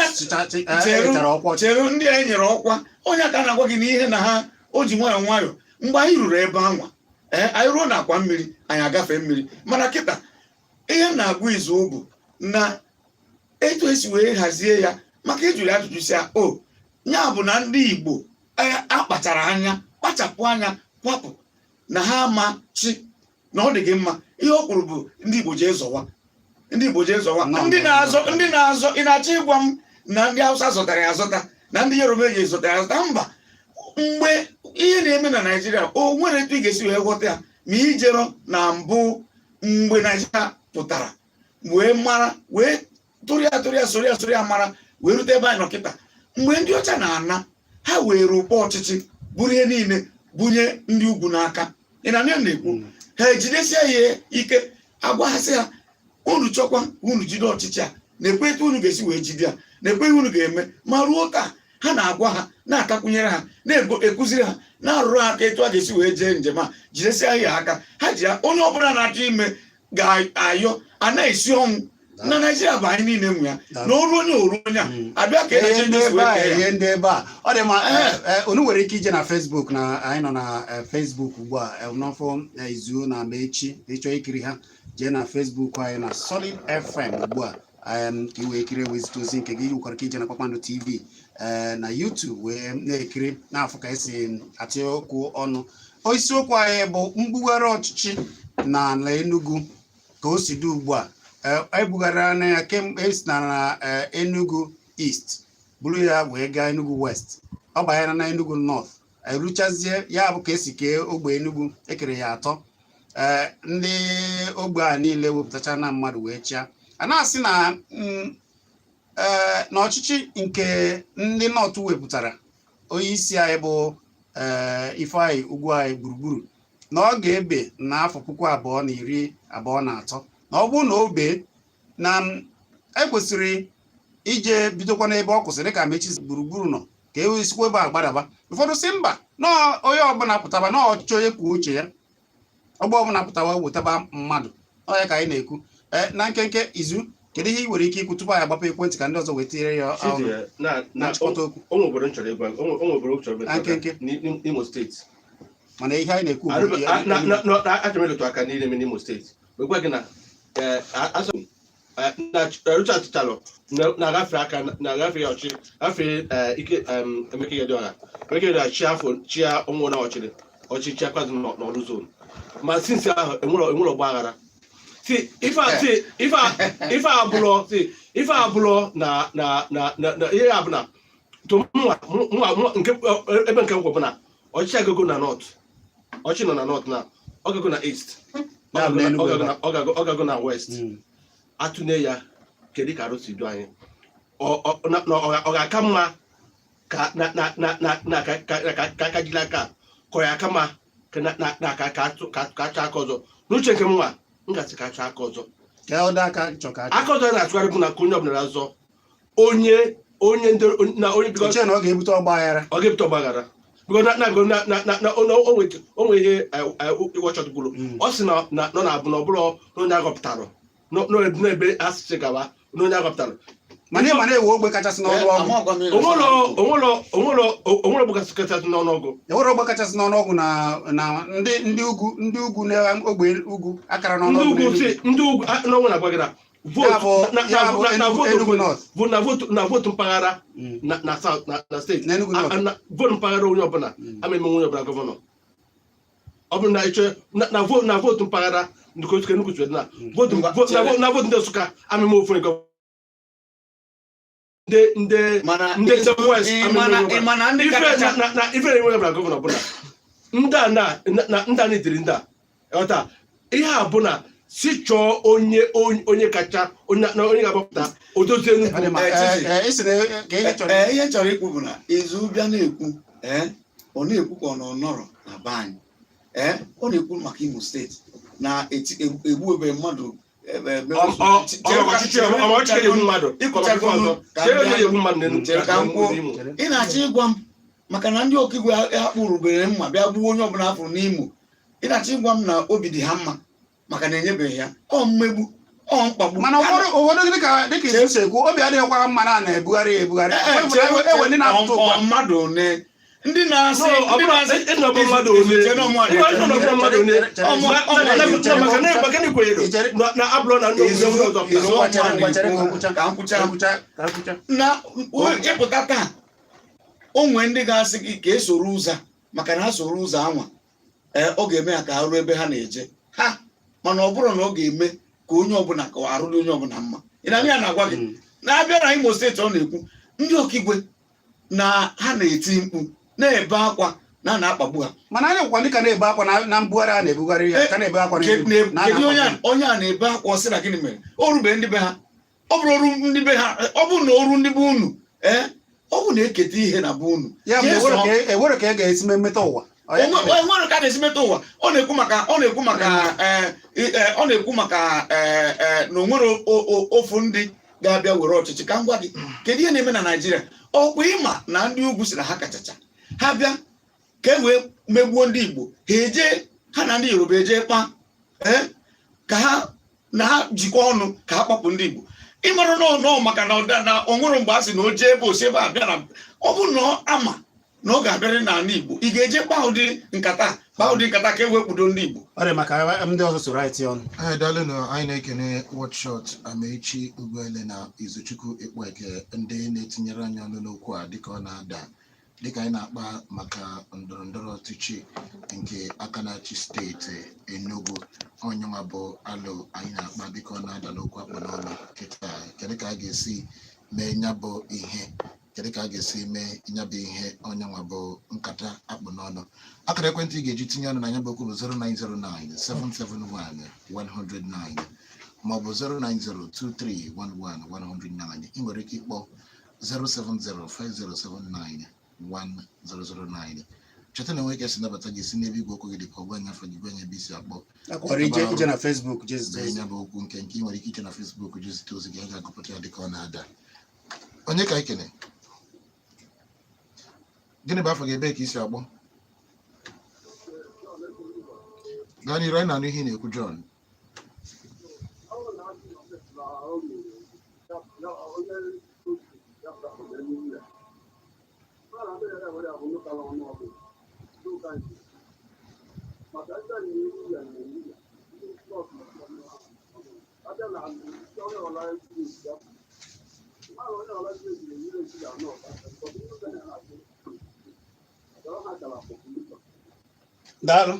C: Cheru
B: chetara ọkwa ọchịchị.
C: Cheru, ndị a e nyere ọkwa, onye aka na-agwa gị na ihe na ha o ji nwayọọ nwayọọ. Mgbe anyị ruru ebe anwa, ee, anyị ruo na akwa mmiri, anyị agafe mmiri. Mana kịta, ihe m na-agwa izu bụ na etu esi wee hazie ya, maka ejuru ajụjụ si ya o ya bụ na ndị Igbo akpachara anya kpachapụ anya kwapụ na ha ama chi na ọ dị gị mma. Ihe o kwuru bụ ndị Igbo jee zọwa, ndị Igbo jee zọwa.
B: Nọ,
C: Ndị
B: nọ,
C: na-azọ
B: nọ.
C: ndị na-azọ, ị na-achọ ịgwa m Na ndị Hausa zọtara ya azọta, na ndị Yoruba eji zọtara ya azọta. Mba, mgbe ihe na-eme na Naijiria, o nwere etu ị ga-esi wee ghọta ya ma ijerọ na mbụ mgbe Naijiria pụtara wee mara, wee tụrụ ya, tụrụ ya, soro ya, soro ya, mara wee rute ebe anyị nọ kịta. Mgbe ndị ọcha na-ana, ha were ụkpọ ọchịchị bụrụ ihe niile bunye ndị ugwu n'aka. Ị na m na-ekwu, ha ejidesie ya ike, agwa ha sị ha, unu chọkwa ka unu jide ọchịchị a, na-ekwe etu unu ga-esi wee jide ya, na-ekwe ihe unu ga-eme. Ma ruo taa, ha na-agwa ha, na-atakwunyere ha, na-ekuziri ha, na-arụrụ ha aka etu a ga-esi wee jee njem a, jidesie ya aka. Ha ji ya, onye ọbụla na-achọ ime ga-ayọ a na-esi ọnwụ na Naijiria bụ anyị niile nwe ya, na oru onye, oru onye a abịa ka
B: ihe
C: eji
B: ndị
C: esi
B: ebe
C: wee
B: a
C: kee ya.
B: Ihe ndị ebe a, ọ dị mma. Unu nwere ike ije na Facebook, na anyị nọ na Facebook ugbu a, n'ọfọ izu na ama echi. Ịchọ ikiri ha, jee na Facebook anyị na Solid FM ugbu a, ka ị wee kiri, wee zite ozi nke gị. Nwekwara ike ije na Kpakpando TV na YouTube wee na-ekiri, na-afụ ka esi atị okwu ọnụ. Isiokwu anyị bụ mbugharị ọchịchị na ala Enugu ka o si dị ugbu a. Ebugharịa na ya kemgbe esi na Enugu East buru ya wee gaa Enugu West, ọ banyere na Enugu North, eruchazie ya bụ ka esi kee ogbe Enugu, ekere ya atọ. Ndị ogbe a niile wepụtacha na mmadụ wee chịa. A na-asị na na ọchịchị nke ndị North wepụtara onye isi anyị bụ Ifeanyị Ugwuanyi gburugburu, na ọ ga-ebe n'afọ 2023, na ọ bụrụ na o bee na ekwesịrị ije bidokwa n'ebe ọ kwụsịrị ka mechi gburugburu nọ, ka e sikwa ebe a gbadaba. Ụfọdụ si mba, na onye ọbụla pụtaba na ọchịchị onye kwuo uche ya, ọgbọ ọbụla pụtawa wetaba mmadụ. Ọ ya ka anyị na-ekwu. Na nkenke, Izu, kedu ihe ị nwere ike ikwu tupu anyị agbapụ ekwentị ka ndị ọzọ wee tinyere ya ọnụ
A: Chizie, na
B: na
A: na
B: nchịkọta okwu?
A: O nwere obodo m chọrọ ịgwa, o nwere obodo m chọrọ ịgwa
B: Na nkenke.
A: n'Imo Steeti.
B: Mana ihe anyị na-ekwu bụ
A: Achọrọ m ịlụtụ aka n'ihe eme n'Imo Steeti wee gwa gị na na Richard Chalo na-agafe aka, na-agafe ya ọchị gafee ike Emeka Ihedioha. Emeka Ihedioha chi afọ chia onwe na ọchịrị ọchịchị akwazi n'Ọlụ zone, ma since ahụ enwere ọgba aghara. Si ife a, si ife a, ife a bụlọ, si ife a bụlọ na na na na na ihe a bụ na to mụnwa mụnwa mụnwa nke ebe nke ngwa bụ na ọchịchị agogo na North, ọchị nọ na North, na ọgago na East,
B: Ya bụ n'Enugu ebe a.
A: ọgago na West. Atụne ya, kedu ka arụ si du anyị? Ọ ga-aka mma ka na na na na na ka ka ka ka aka jiri aka ka ọ ya aka mma ka na na na ka ka atụ ka ka achọ aka ọzọ. N'uche nke m nwa, m gasị ka achọ aka ọzọ.
B: Ka ọ dị aka chọ ka achọ.
A: Aka ọzọ a na-atụgharị bụ na ka onye ọbụla na-azọ onye onye ndị na onye, because
B: Uche na ọ ga-ebute ọgba aghara.
A: Ọ ga-ebute ọgbaghara because na na na na na na o nwe ihe ịwọchọt kwuru. Ọ sị na na nọ na-abụ na ọ bụrụ na onye agọpụtara n'ebe asịsị gawa na onye agọpụtara.
B: Mana ị ma na-ewe ogbe kachasị n'ọnụọgụ.
A: Onwere bụ kachasị n'ọnụọgụ.
B: Enwere ogbe kachasị n'ọnụọgụ na na ndị ugwu na ogbe ugwu akara
A: Ndị
B: n'ọnụọgụ
A: ugwu
B: n'Enugu.
A: Si ndị ugwu n'ọnwa na-agwa gị na
B: Ya
A: votu
B: bụ
A: na
B: ya
A: na
B: bụ
A: na na
B: Enugu
A: votu
B: Enugu North.
A: Na votu mpaghara na South, na steeti
B: Na Enugu North.
A: Na votu mpaghara onye ọbụla ama eme onye ọbụla gọvanọ. Ọ bụrụ na ịchọ na votu mpaghara nke otu Enugu si na votu
C: Ngwa,
A: na
C: chere.
A: na votu ndị Nsụka ama eme ofu onye gọvanọ, ndị ndị
C: Mana
A: ndị ndị West
C: ị
A: ama
C: mana
A: eme onye
C: ị
A: ọbụla.
C: mana ndị
A: Ife
C: kacha
A: na ife na-enwe ọbụla gọvanọ bụ na ndị a na ndị a na-etiri ndị a ghọta ihe a bụ na si chọọ onye kacha onye na onye ga-agbapụta odozie
B: Ọ dị
A: Enugu.
B: mma.
C: Chizi.
B: Ị sị na ka ihe chọrọ
C: Ee, ihe m chọrọ ikwu bụ na Izu bịa na-ekwu, ọ na-ekwu ka ọ nọ nọrọ na be anyị. Ọ na-ekwu maka Imo Steeti na egbu ebe mmadụ
A: Ọchịchị ọchịchị ga-egbu mmadụ.
C: Ikwuchago
A: ọzọ
C: ka
A: chere
C: m
A: onye
C: bịa.
A: ga-egbu mmadụ n'Enugu.
C: Chere ka m kwuo.
A: N'Imo.
C: Ị na-achọ ịgwa m maka na ndị ọkaigwe akpụrụbere mma bịa gbuo onye ọbụla afụrụ n'Imo, ị na-achọ ịgwa m na obi dị ha mma maka na enyebeghị ya ọ mmegbu, ọ mkpagbu?
B: Mana ụfọdụ dịka izu si ekwu, obi adịghịkwa mma na a na-ebugharị ya ebugharị. Ewe ndị na-apụta ugbu a.
C: Ọ mmadụ one ndị na-asị
A: No, ọ
C: ndị
A: bụrụ
C: na-asị
A: ịnọ bụ mmadụ one.
C: Chere na ọmụadị.
A: Ịnọ bụ mmadụ one.
C: Ọmụ-
A: Maka na ikwenyere na abụrụ na ndị obodo ọzọ
C: Izu
A: pụtara.
B: Chere, ngwa, chere ka o kwucha.
C: Ka m kwucha.
B: Ka o kwucha, ka o kwucha.
C: Na ịpụta taa, o nwee ndị ga-asị gị ka esoro ụzọ a, maka na ha soro ụzọ anwa, ee, ọ ga-eme ha ka ha ruo ebe ha na-eje ha. Mana ọ bụrụ na ọ ga-eme ka onye ọbụla ka arụrụ onye ọbụla mma, ị na ya na-agwa gị. Na-abịa na Imo Steeti, ọ na-ekwu ndị Ọkigwe na ha na-eti mkpu, na-ebe akwa na a na-akpagbu ha.
B: Mana anyị gwakwa ndị ka na-ebe akwa na mbugharị a na-ebugharị ya, ka na-ebe akwa n'Enugu, na a
C: Kedu onye
B: na-akpagbu.
C: Onye a na-ebe akwa, ọ sị na gịnị mere o rube ndị be ha? Ọ bụrụ oru ndị be ha, ọ bụrụ na oru ndị be unu, ee, ọ bụ na-eketa ihe na be unu.
B: Ya bụ
C: Jee
B: ewere
C: zọọ.
B: ka ewere ka e ga-esi mee mmeta ụwa. Ọ ya
C: Onwere ka a na-esi meta ụwa. Ọ na-ekwu maka ọ na-ekwu maka ee, ee, na onwere ofu ndị ga-abịa were ọchịchị. Ka m gwa gị, kedu ihe na-eme na Naịjirịa? Ọkwa ịma na ndị ugwu si na ha kachacha ha bịa ka e wee megbuo ndị Igbo, ha eje ha na ndị Yoruba eje kpa, ee, ka ha na ha jikọ ọnụ ka ha kpapụ ndị Igbo. Ịmara na ọ maka na na o nwere mgbe a sị na o jee ebe o si ebe a bịa, na ọ bụ na ọ ama na ọ ga-abịarị n'ala Igbo, ị ga-eje kpaa ụdị nkata, kpaa ụdị nkata ka e wee kpudo ndị Igbo?
B: Ọ dị maka ndị ọzọ soro anyị tie ọnụ.
D: Anyị daalụnụ. Anyị na-ekene Watchshot Amechi Ugwuele na Izuchukwu Ekpeke, ndị na-etinyere anyị ọnụ n'okwu a dịka ọ na-ada, dịka anyị na-akpa maka ndọrọ ndọrọ ọchịchị nke aka na-achị steeti Enugu. Onyenwa bụ alụ anyị na-akpa dịka ọ na-ada n'okwu akpụ n'ọnụ kịta. Kedu ka a ga-esi mee nya bụ ihe? Kedu ka a ga-esi mee nya bụ ihe? Onyenwa bụ nkata akpụ n'ọnụ. Akara ekwentị ị ga-eji tinye ọnụ na ya bụ okwu bụ 0909 771 109 maọbụ 0902311 109. Ị nwere ike ịkpọ 0705079 1009. Cheta na enwe ike si nabata gị si n'ebe igwe okwu gị dị ka ọ gwa anyị afọ gị, gwa anyị ebe isi akpọ.
B: Akwara ije na Facebook jee zite
D: Dee
B: ozi.
D: Ya bụ okwu nke nke ị nwere ike ije na Facebook jee zite ozi gị, a ga-agụpụta ya dịka ọ na-ada. Onye ka anyị kene? Gịnị bụ afọ gị? Ebee ka isi akpọ? Gaa n'iru, anyị na-anụ ihe ị na-ekwu, John.
B: Daalụ.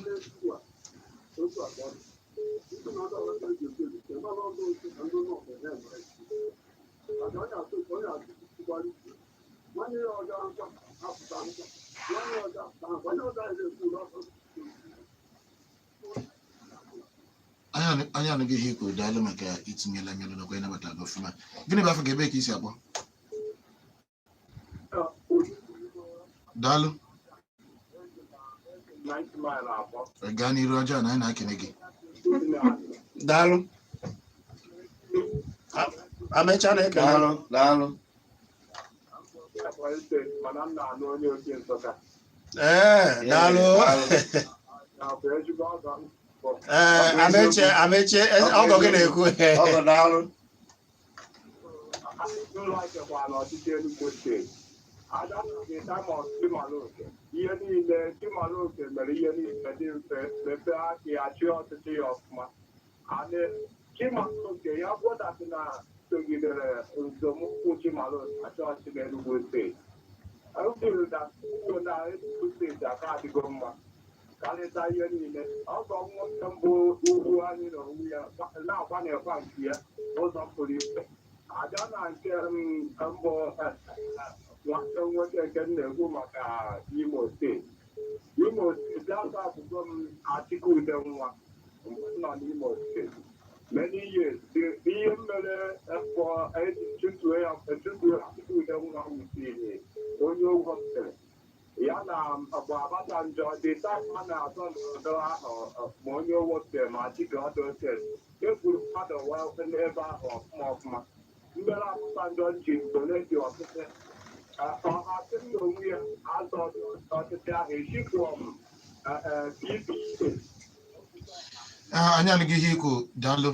D: Anyị anụghị ihe i kwuru. Daalụ maka itinyela anyị ọnụ nakwa ịnabata gị ọfụma. Gịnị bụ afọ gị? Ebee ka isi akpọ? Daalụ. Gaa n'iru ọjọọ na anyị na-akene gị.
B: Daalụ. Amecha na-ekele.
C: Daalụ, daalụ.
E: Mana m na-anụ onye oke Nsụka.
B: Ee, daalụ.
E: Na-abụ ezigbo ọgọ m bụ.
B: Ee, Ameche, Ameche, ọgọ gị na-ekwu.
C: Ọgọ, daalụ.
E: Ụlọ chekwara ọchịchị Enugu Steeti ada the time of Chimaroke. Ihe niile Chimaroke mere, ihe niile dị mfe, mepee aka ya, chịa ọchịchị ya ọfụma. Adị Chimaroke ya gwọdatị na sogidere nzọmụkwụ Chimaroke achị ọchịchị n'Enugu Steeti. Feel that na Enugu Steeti aka adịgo mma karịta ihe niile. Ọgọ nwoke mbụ ugwu anyị na onwe ya na-agbanyekwa nke ya ụzọ pụrụ iche. Abịa na nke mbụ, nwanne m nwoke nke m na-ekwu maka Imo Steeti. Imo Steeti afọ abụgo m Atiku Udenwa mgbe m nọ n'Imo Steeti many years. Ihe m mere efọ chụtuo ya, chụtuo Atiku Udenwa, wutiri onye ụgwọ tere ya na bụ Abasanjọ. The time a na-azọ ndọrọndọrọ ahụ, ma onye wepụtara ma Atiku ọdọ ekwuru mmadụ n'ebe ahụ ọfụma ọfụma. Mmere Abasanjọ ji donate ọtụtụ ọha sị m na onwe ya azọ ọchịchị ahụ echipụọ m PPA.
D: Anyị anụghị ihe ikwu. Daalụ,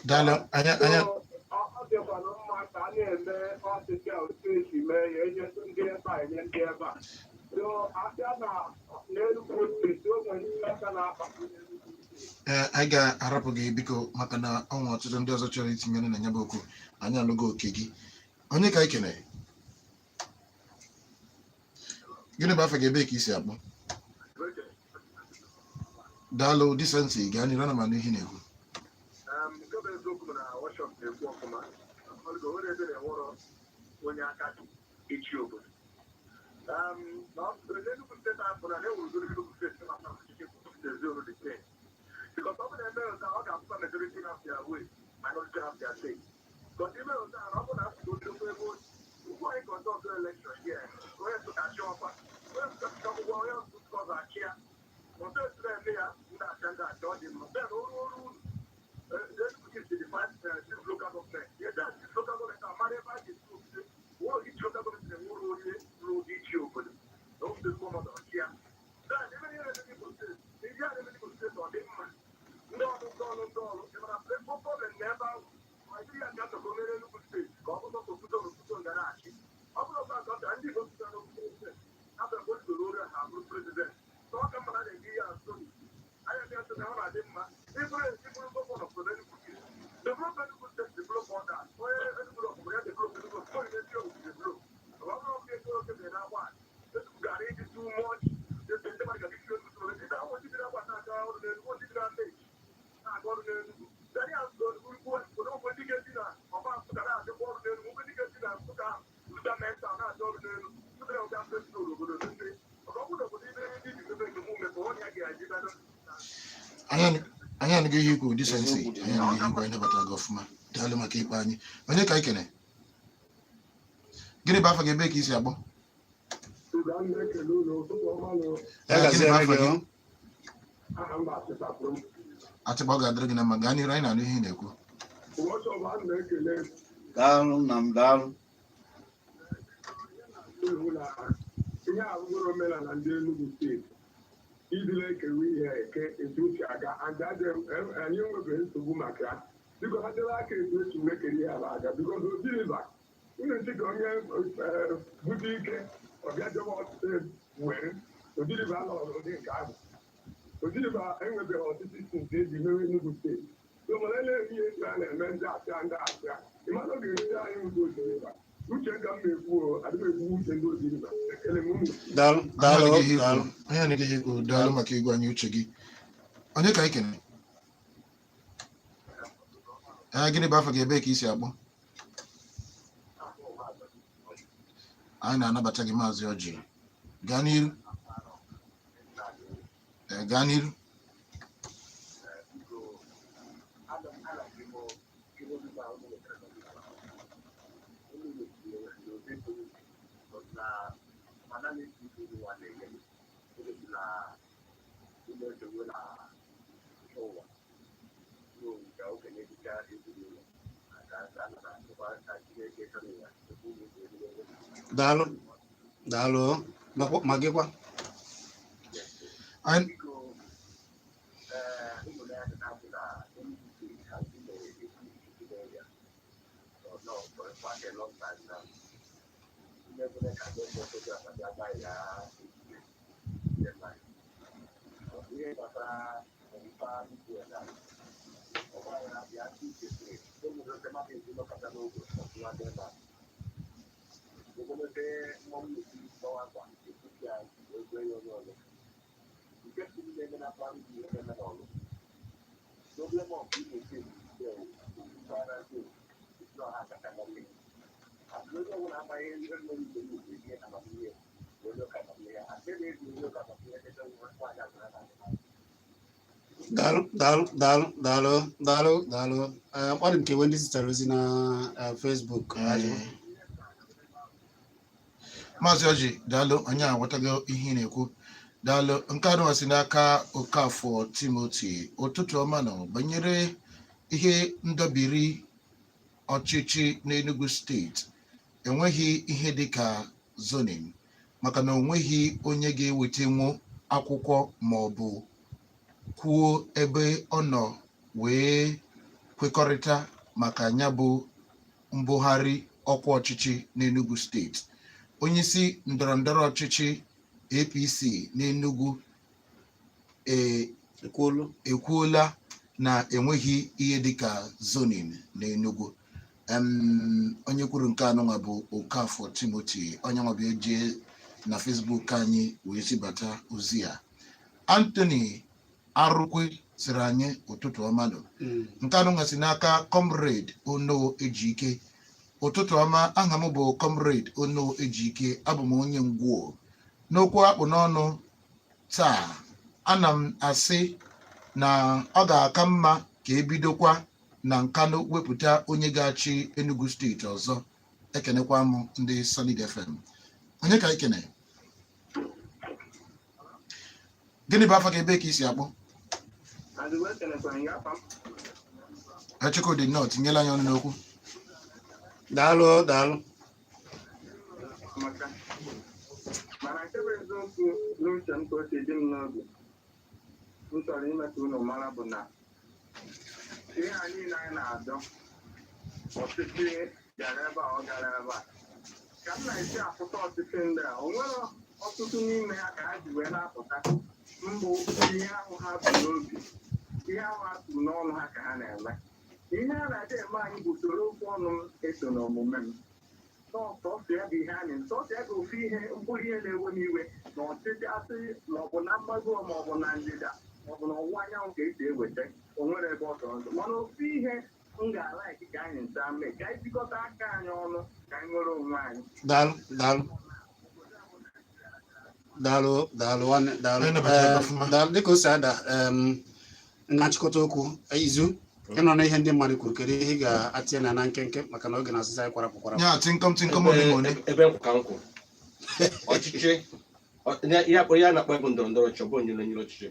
D: daalụ. Anyị
E: Ọ dịkwanụ mma ka a na-eme ọchịchị a otu esi mee ya, enyetụ ndị ebe a, enye ndị ebe a. So abịa na n'Enugu Steeti, o nwere ndị aka na-akpagbu n'Enugu Steeti.
D: Ee, anyị ga-arapụ gị biko, maka na ọ nwere ọtụtụ ndị ọzọ chọrọ itinye ọnụ na ya bụ okwu. Anyị anụgo oke gị. Onye ka anyị kene? Gịnị bụ afọ gị? Ebee ka isi akpọ? Daalụ, Decency, gaa n'iru, ana m anụ ihe ị na-ekwu.
E: Nke bụ eziokwu bụ na workshop na-ekwu ọfụma. Ọlụgo nwere ebe na-enwerọ onye aka ji ichi obodo. Na Enugu Steeti ahụ na na-ewurugoro Enugu Steeti na ọchịchị zoro the same. Because ọ bụ na eme ụta, ọ ga-abụkwa majority have their way, minority have their say. But ime ụta na ọ bụ na asụsụ nnukwu ebe ugwu anyị conduct election here, onye tụkachi ọkwa, onye tụkachi ọgwụgwọ, onye tụkọzọ achị ya. Ọtụ esi na-eme ya, ndị acha ndị acha, ọ dị mma. Then oru oru unu Enugu is the five six local government. Yeah, that six local government amara ebe a ga-esi obodo. Wọ́n each local government na-enwere onye rụrụ ichi obodo. Na obodo gọọmenti ọchị ya. Then ebe niile dị n'Imo Steeti, ihe a na-eme n'Imo Steeti, ọ dị mma. Ndị ọrụ, ndị ọrụ, ndị ọrụ, ị mara problem na ebe ahụ. Naijiria ga-atọkọ mere Enugu Steeti ka ọ bụrụ obodo obodo ga na-achị. Ọ bụrụ ọzọ atọ ndị Igbo pụtara n'obodo steeti, afọ mgbe o oru ha bụrụ president. So ọ ka mma na na-eme ihe azụ anya dị ntụ na ọ na-adị mma. Ịbụrụ governor for Enugu Steeti, develop Enugu Steeti, develop others. Onye Enugu ọbụla ya develop Enugu, onye na-esi obodo develop. Ọ bụrụ ọbụla ego oke dị na-agba Enugu gara ịdị too much. Ndị mmadụ ga-esi Enugu steeti, ndị ahụ ndị na-agba na-aga ọrụ n'Enugu, ndị na-aga na-aga ọrụ n'Enugu. Dari azụ ugwu, ndị ga-esi na ọba Nsụka na-adịkwa ọrụ n'Enugu, ndị ga-esi na Nsụka Luta Menta na-adị ọrụ n'Enugu. Nsụka na ọga obodo mmepe, maka ọ bụrụ na obodo ibe ndị ji mepe nke mụ mepe, onye a ga-eji.
D: Anyị anụghị ihe ikwu, Decency. Anyị anụghị ihe ikwu. Anyị nabatara gị ọfụma. Daalụ maka ikpe anyị. Onye ka anyị kene? Gịnị bụ afa gị? Ebe ka isi agbọ?
E: Na-ekele unu, ụtụtụ ọma nụ.
B: Ya.
D: Gịnị bụ
B: Gaziere
D: afa
B: gị
D: gị?
B: o.
E: Aha mba achịsapụrụ m.
D: Atịkpa, ọ ga-adịrị gị na mma. Gaa n'iru, anyị na-anụ ihe ị na-ekwu.
E: Ụbọchị ọbụla a na-ekele.
C: Daalụ nna m, daalụ.
E: Ihu na ihe abụgoro omenala ndị Enugu Steeti idila ekewe ihe eke etu o si aga and anyị enwebeghị nsogbu maka ya. Biko, ha debe aka etu esi wee kere ihe ala aga, biko. Oji River unu ntị ka onye bute ike ọbịa jebe ọchịchị were Oji River anọrọ n'ụdị nke ahụ. Oji River enwebeghị ọchịchị since eji mewe Enugu Steeti. So mana ele ihe etu a na-eme, ndị asịa, ndị asịa, ịmana ọ ga-erute anyị ndị Oji River. Uche ka m na-ekwu o, adịm ekwu uche ndị Oji River. Ekele m unu.
B: Daalụ.
D: Anyị
B: Daalụ.
D: anụghị ihe
B: Daalụ.
D: ikwu. Anyị anụghị ihe ikwu. Daalụ maka ịgwa anyị uche gị. Onye ka anyị kene? Ee, gịnị bụ afa gị? Ebe ka isi akpọ? Anyị na-anabata gị, Maazị Ọjị. Gaa n'iru. Ee, gaa n'iru.
E: Biko, ana m ihe omume ahụ unu wetara n'obodo unu wetara n'obe pụrụ iche na mana na-esi ike ụwa na-enye m oge na ụlọ echegbu na ihe ụwa ka okenye dịka ezinụlọ ka a na-atụkwa ka Chineke chọrọ ya tupu unu ga-erube.
B: Daalụ, daalụ. Ma gịkwa?
D: Anyị
E: Biko, ee, ụmụ ya na-abụ na Enugu State has been a political area or no for quite a long time now. Ihe ọbụla ka ndị ọzọ ga abịa ya ejide ihe gbasara mpaghara ugwu na ọgbaghara bịa ndị kwesịrị enwere oke mmadụ ezinụlọ n'oge ọbụla dị ebe a ogologo mmọnwụ na-esi gbawa akwa ekwuchi ya wee gwe ya onye ọzọ nke siri na-eme na mpaghara ugwu, ihe na-eme n'ọlụ. Problem of Imo State mpaghara zone is not ha kacha nwanne onye ọbụla amaghị ihe nwere ike igbo ihe amamihe onye ụka amamihe asị na-eji onye ụka amamihe ebe nwaanyị agwara na
B: Daalụ, daalụ, daalụ, daalụ, daalụ, daalụ. Ee, ọ dị m ka ewe ndị zitere ozi na Facebook. Ajụ.
D: Maazị Ọjị, daalụ. Anyị aghọtago ihe ị na-ekwu. Daalụ. Nke a si n'aka Okafọ Timoti. Ụtụtụ ọma. Nọ banyere ihe ndọbiri ọchịchị n'Enugu Steeti, enweghị ihe dịka zoning, maka na onweghị onye ga-ewetanwu akwụkwọ ma ọ bụ kwuo ebe ọ nọ wee kwekọrịta maka ya bụ mbugharị ọkwa ọchịchị n'Enugu Steeti. Onyeisi ndọrọndọrọ ọchịchị APC n'Enugu
B: Ekwuolu.
D: Ekwuola na enweghị ihe dịka zoning n'Enugu. Onye kwuru nke anụnwa bụ Okafọ Timothy, onye nwa bụ eje na Facebook anyị wee zibata ozi a. Anthony Arụkwe sịrị anyị ụtụtụ ọma nụ. Nke anụnwa si n'aka Comrade Ono Ejike. Ụtụtụ ọma, aha m bụ Comrade Ono Ejike, abụ m onye Ngwuo. N'okwu akpụ n'ọnụ taa, ana m asị na ọ ga-aka mma ka ebidokwa na Nkanu wepụta onye ga-achị Enugu Steeti ọzọ. Ekenekwa m ndị Solid FM. Onye ka ekene? Gịnị bụ afa gị, ebe ka i si akpọ? Chukwudị, nnọọ, tinyela anyị ọnụ n'okwu.
B: Daalụ, daalụ.
E: Mana nke bụ eziokwu n'uche m, ka o si dị m n'obi, m chọrọ ime ka unu mara bụ na ihe a niile anyị na-adọ ọchịchị gara ebe a, ọ gara ebe a, ka m na-esi apụta ọchịchị ndị a, o nwere ọtụtụ n'ime ha ka ha ji wee na-apụta mbụ ihe ahụ ha bụ n'obi, ihe ahụ ha kwuru n'ọnụ ha ka ha na-eme. Ihe a na-adị eme anyị bụ usoro okwu ọnụ m eso n'omume m. Sọsọ ya bụ ihe anyị, sọsọ ya bụ ofu ihe, mkpụrụ ihe na-ewe m iwe na ọchịchị asị maọbụ na mgbago maọbụ na ndịda maọbụ na ọwụwa anyanwụ ka esi eweta, o nwere ebe ọ sọrọ nsọ. Mana ofu ihe m ga-alaiki ka anyị nta mee, ka anyị jikọta aka anyị ọnụ ka anyị nwere onwe anyị.
B: Daalụ, daalụ, daalụ, daalụ nwanne, daalụ.
D: Anyị nabatara gị ọfụma.
B: Daalụ. Dịka o si ada na nchịkọta okwu, Izu, ịnọ na ihe ndị mmadụ kwuru, kedu ihe ị ga-atinye na nkenke, maka na oge na-asịsị anyị kwarapụ kwarapụ?
D: Ya tịnkọm tịnkọm ole ma ole.
A: Ebe nkwụ ka nkwụ ọchịchị ihe akpọrọ ya na-akpọ bụ ndọrọ ndọrọ ọchịchị, ọ bụ onye na-enyere ọchịchị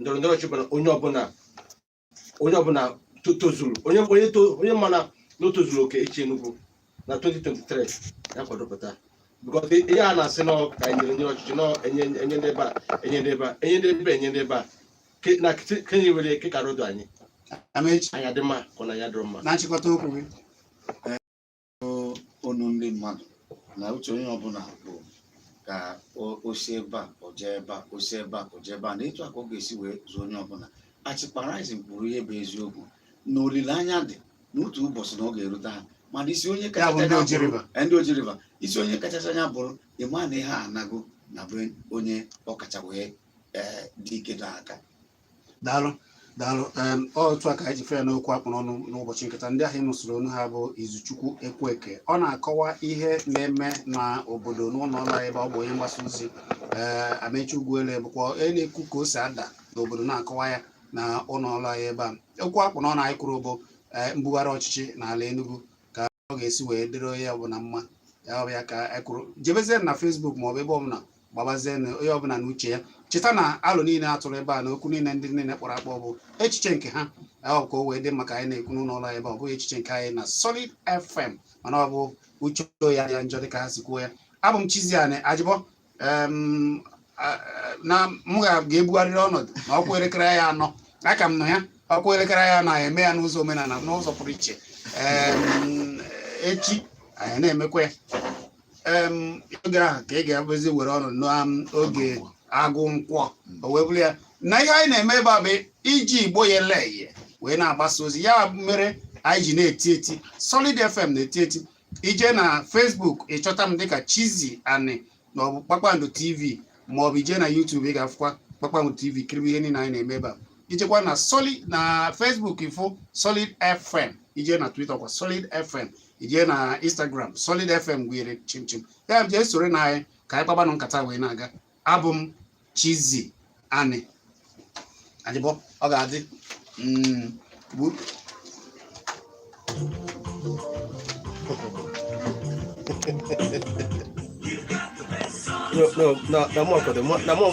A: ndọrọ ndọrọ ọchịchị bụ na onye ọbụla tozuru onye ma na o tozuru oke echi Enugu na 2023 ya kwadopụta, because ihe a na-asị nọ ka enyere nyere ọchịchị nọ enye enye ndị ebe a, enye ndị ebe a, enye ndị ebe a, enye ndị ebe a. Na kenye were ke kara odo anyị.
B: Amechi.
A: Anyị adị mma ka ọ na anyị adịrọ mma.
B: Na nchịkọta okwu gị.
C: Onu ndị mmadụ na uche onye ọbụla bụ ka o si ebe a o jee ebe a, o si ebe a o jee ebe a, na etu a ka ọ ga-esi wee zụọ onye ọbụla. Achịkparizin kwuru ihe bụ eziokwu na olileanya dị n'otu ụbọchị na ọ ga-erute ha, mana isi onye
B: Ya bụ
C: kachasị
B: ndị
C: anya
B: Oji
C: bụrụ
B: River.
C: Ndị Oji River, isi onye kachasị anya bụrụ ịma na ihe a anago na bụ onye ọkacha wee dị ike n'aka.
B: Daalụ, daalụ. Otu a ka anyị ji fee n'okwu akpụ n'ọnụ n'ụbọchị nketa. Ndị ahụ ịnụsoro onu ha bụ Izuchukwu Ekweke, ọ na-akọwa ihe na-eme n'obodo n'ụlọ ọrụ anyị ebe ọ bụ onye mgbasa ozi. Ee, Amechi Ugwuele bụkwa onye na-ekwu ka o si ada n'obodo, na-akọwa ya na ụlọ ọrụ anyị ebe a. Okwu akpụ n'ọnụ anyị kwuru bụ mbugharị ọchịchị n'ala Enugu, ka ọ ga-esi wee dịrị onye ọbụla mma. Ya ọ bụ ya ka anyị kwuru. Jebezie na Facebook maọbụ ebe ọbụla, gbabazie na onye ọbụla na uche ya. Cheta na alụ niile atụrụ ebe a na okwu niile ndị niile kpọrọ akpọ bụ echiche nke ha, ọ ka o wee dị maka anyị na-ekwu n'ụlọ ọrụ anyị ebe a. Ọ bụghị echiche nke anyị na Solid FM, mana ọ bụ uche ya ya njọ dịka ha si kwuo ya. Abụ m Chiziani Ajịbọ. Na m ga-ebugharịrị ọnọdụ na ọkwa elekere ya 4 aka m nọ ya, ọkwa elekere ya na-eme ya n'ụzọ omenala, n'ụzọ pụrụ iche. Echi anyị na-emekwa ya. Oge ahụ ka ị ga-abụzi were ọnọdụ n'oge agụ nkwọ, o wee bụrụ ya na ihe anyị na-eme ebe a bụ iji Igbo ya ele wee na-agbasa ozi. Ya mere anyị ji na-eti eti, Solid FM na-eti eti. Ije na Facebook, ịchọta m dịka Chizzy Ani maọbụ Kpakpando TV, maọbụ ije na YouTube, ị ga-afụkwa Kpakpando TV, kiri ihe niile anyị na-eme ebe a. Ijekwa na Solid na Facebook, ifụ Solid FM. Ije na Twitter kwa Solid FM, ije na Instagram, Solid FM gwere chimchim. Ya jee soro na anyị ka anyị kpabanụ nkata wee na-aga. Abụ m Chizzy Ani Ajịbọ. Ọ ga-adị.
A: No, no, na mụ akwado na mụ.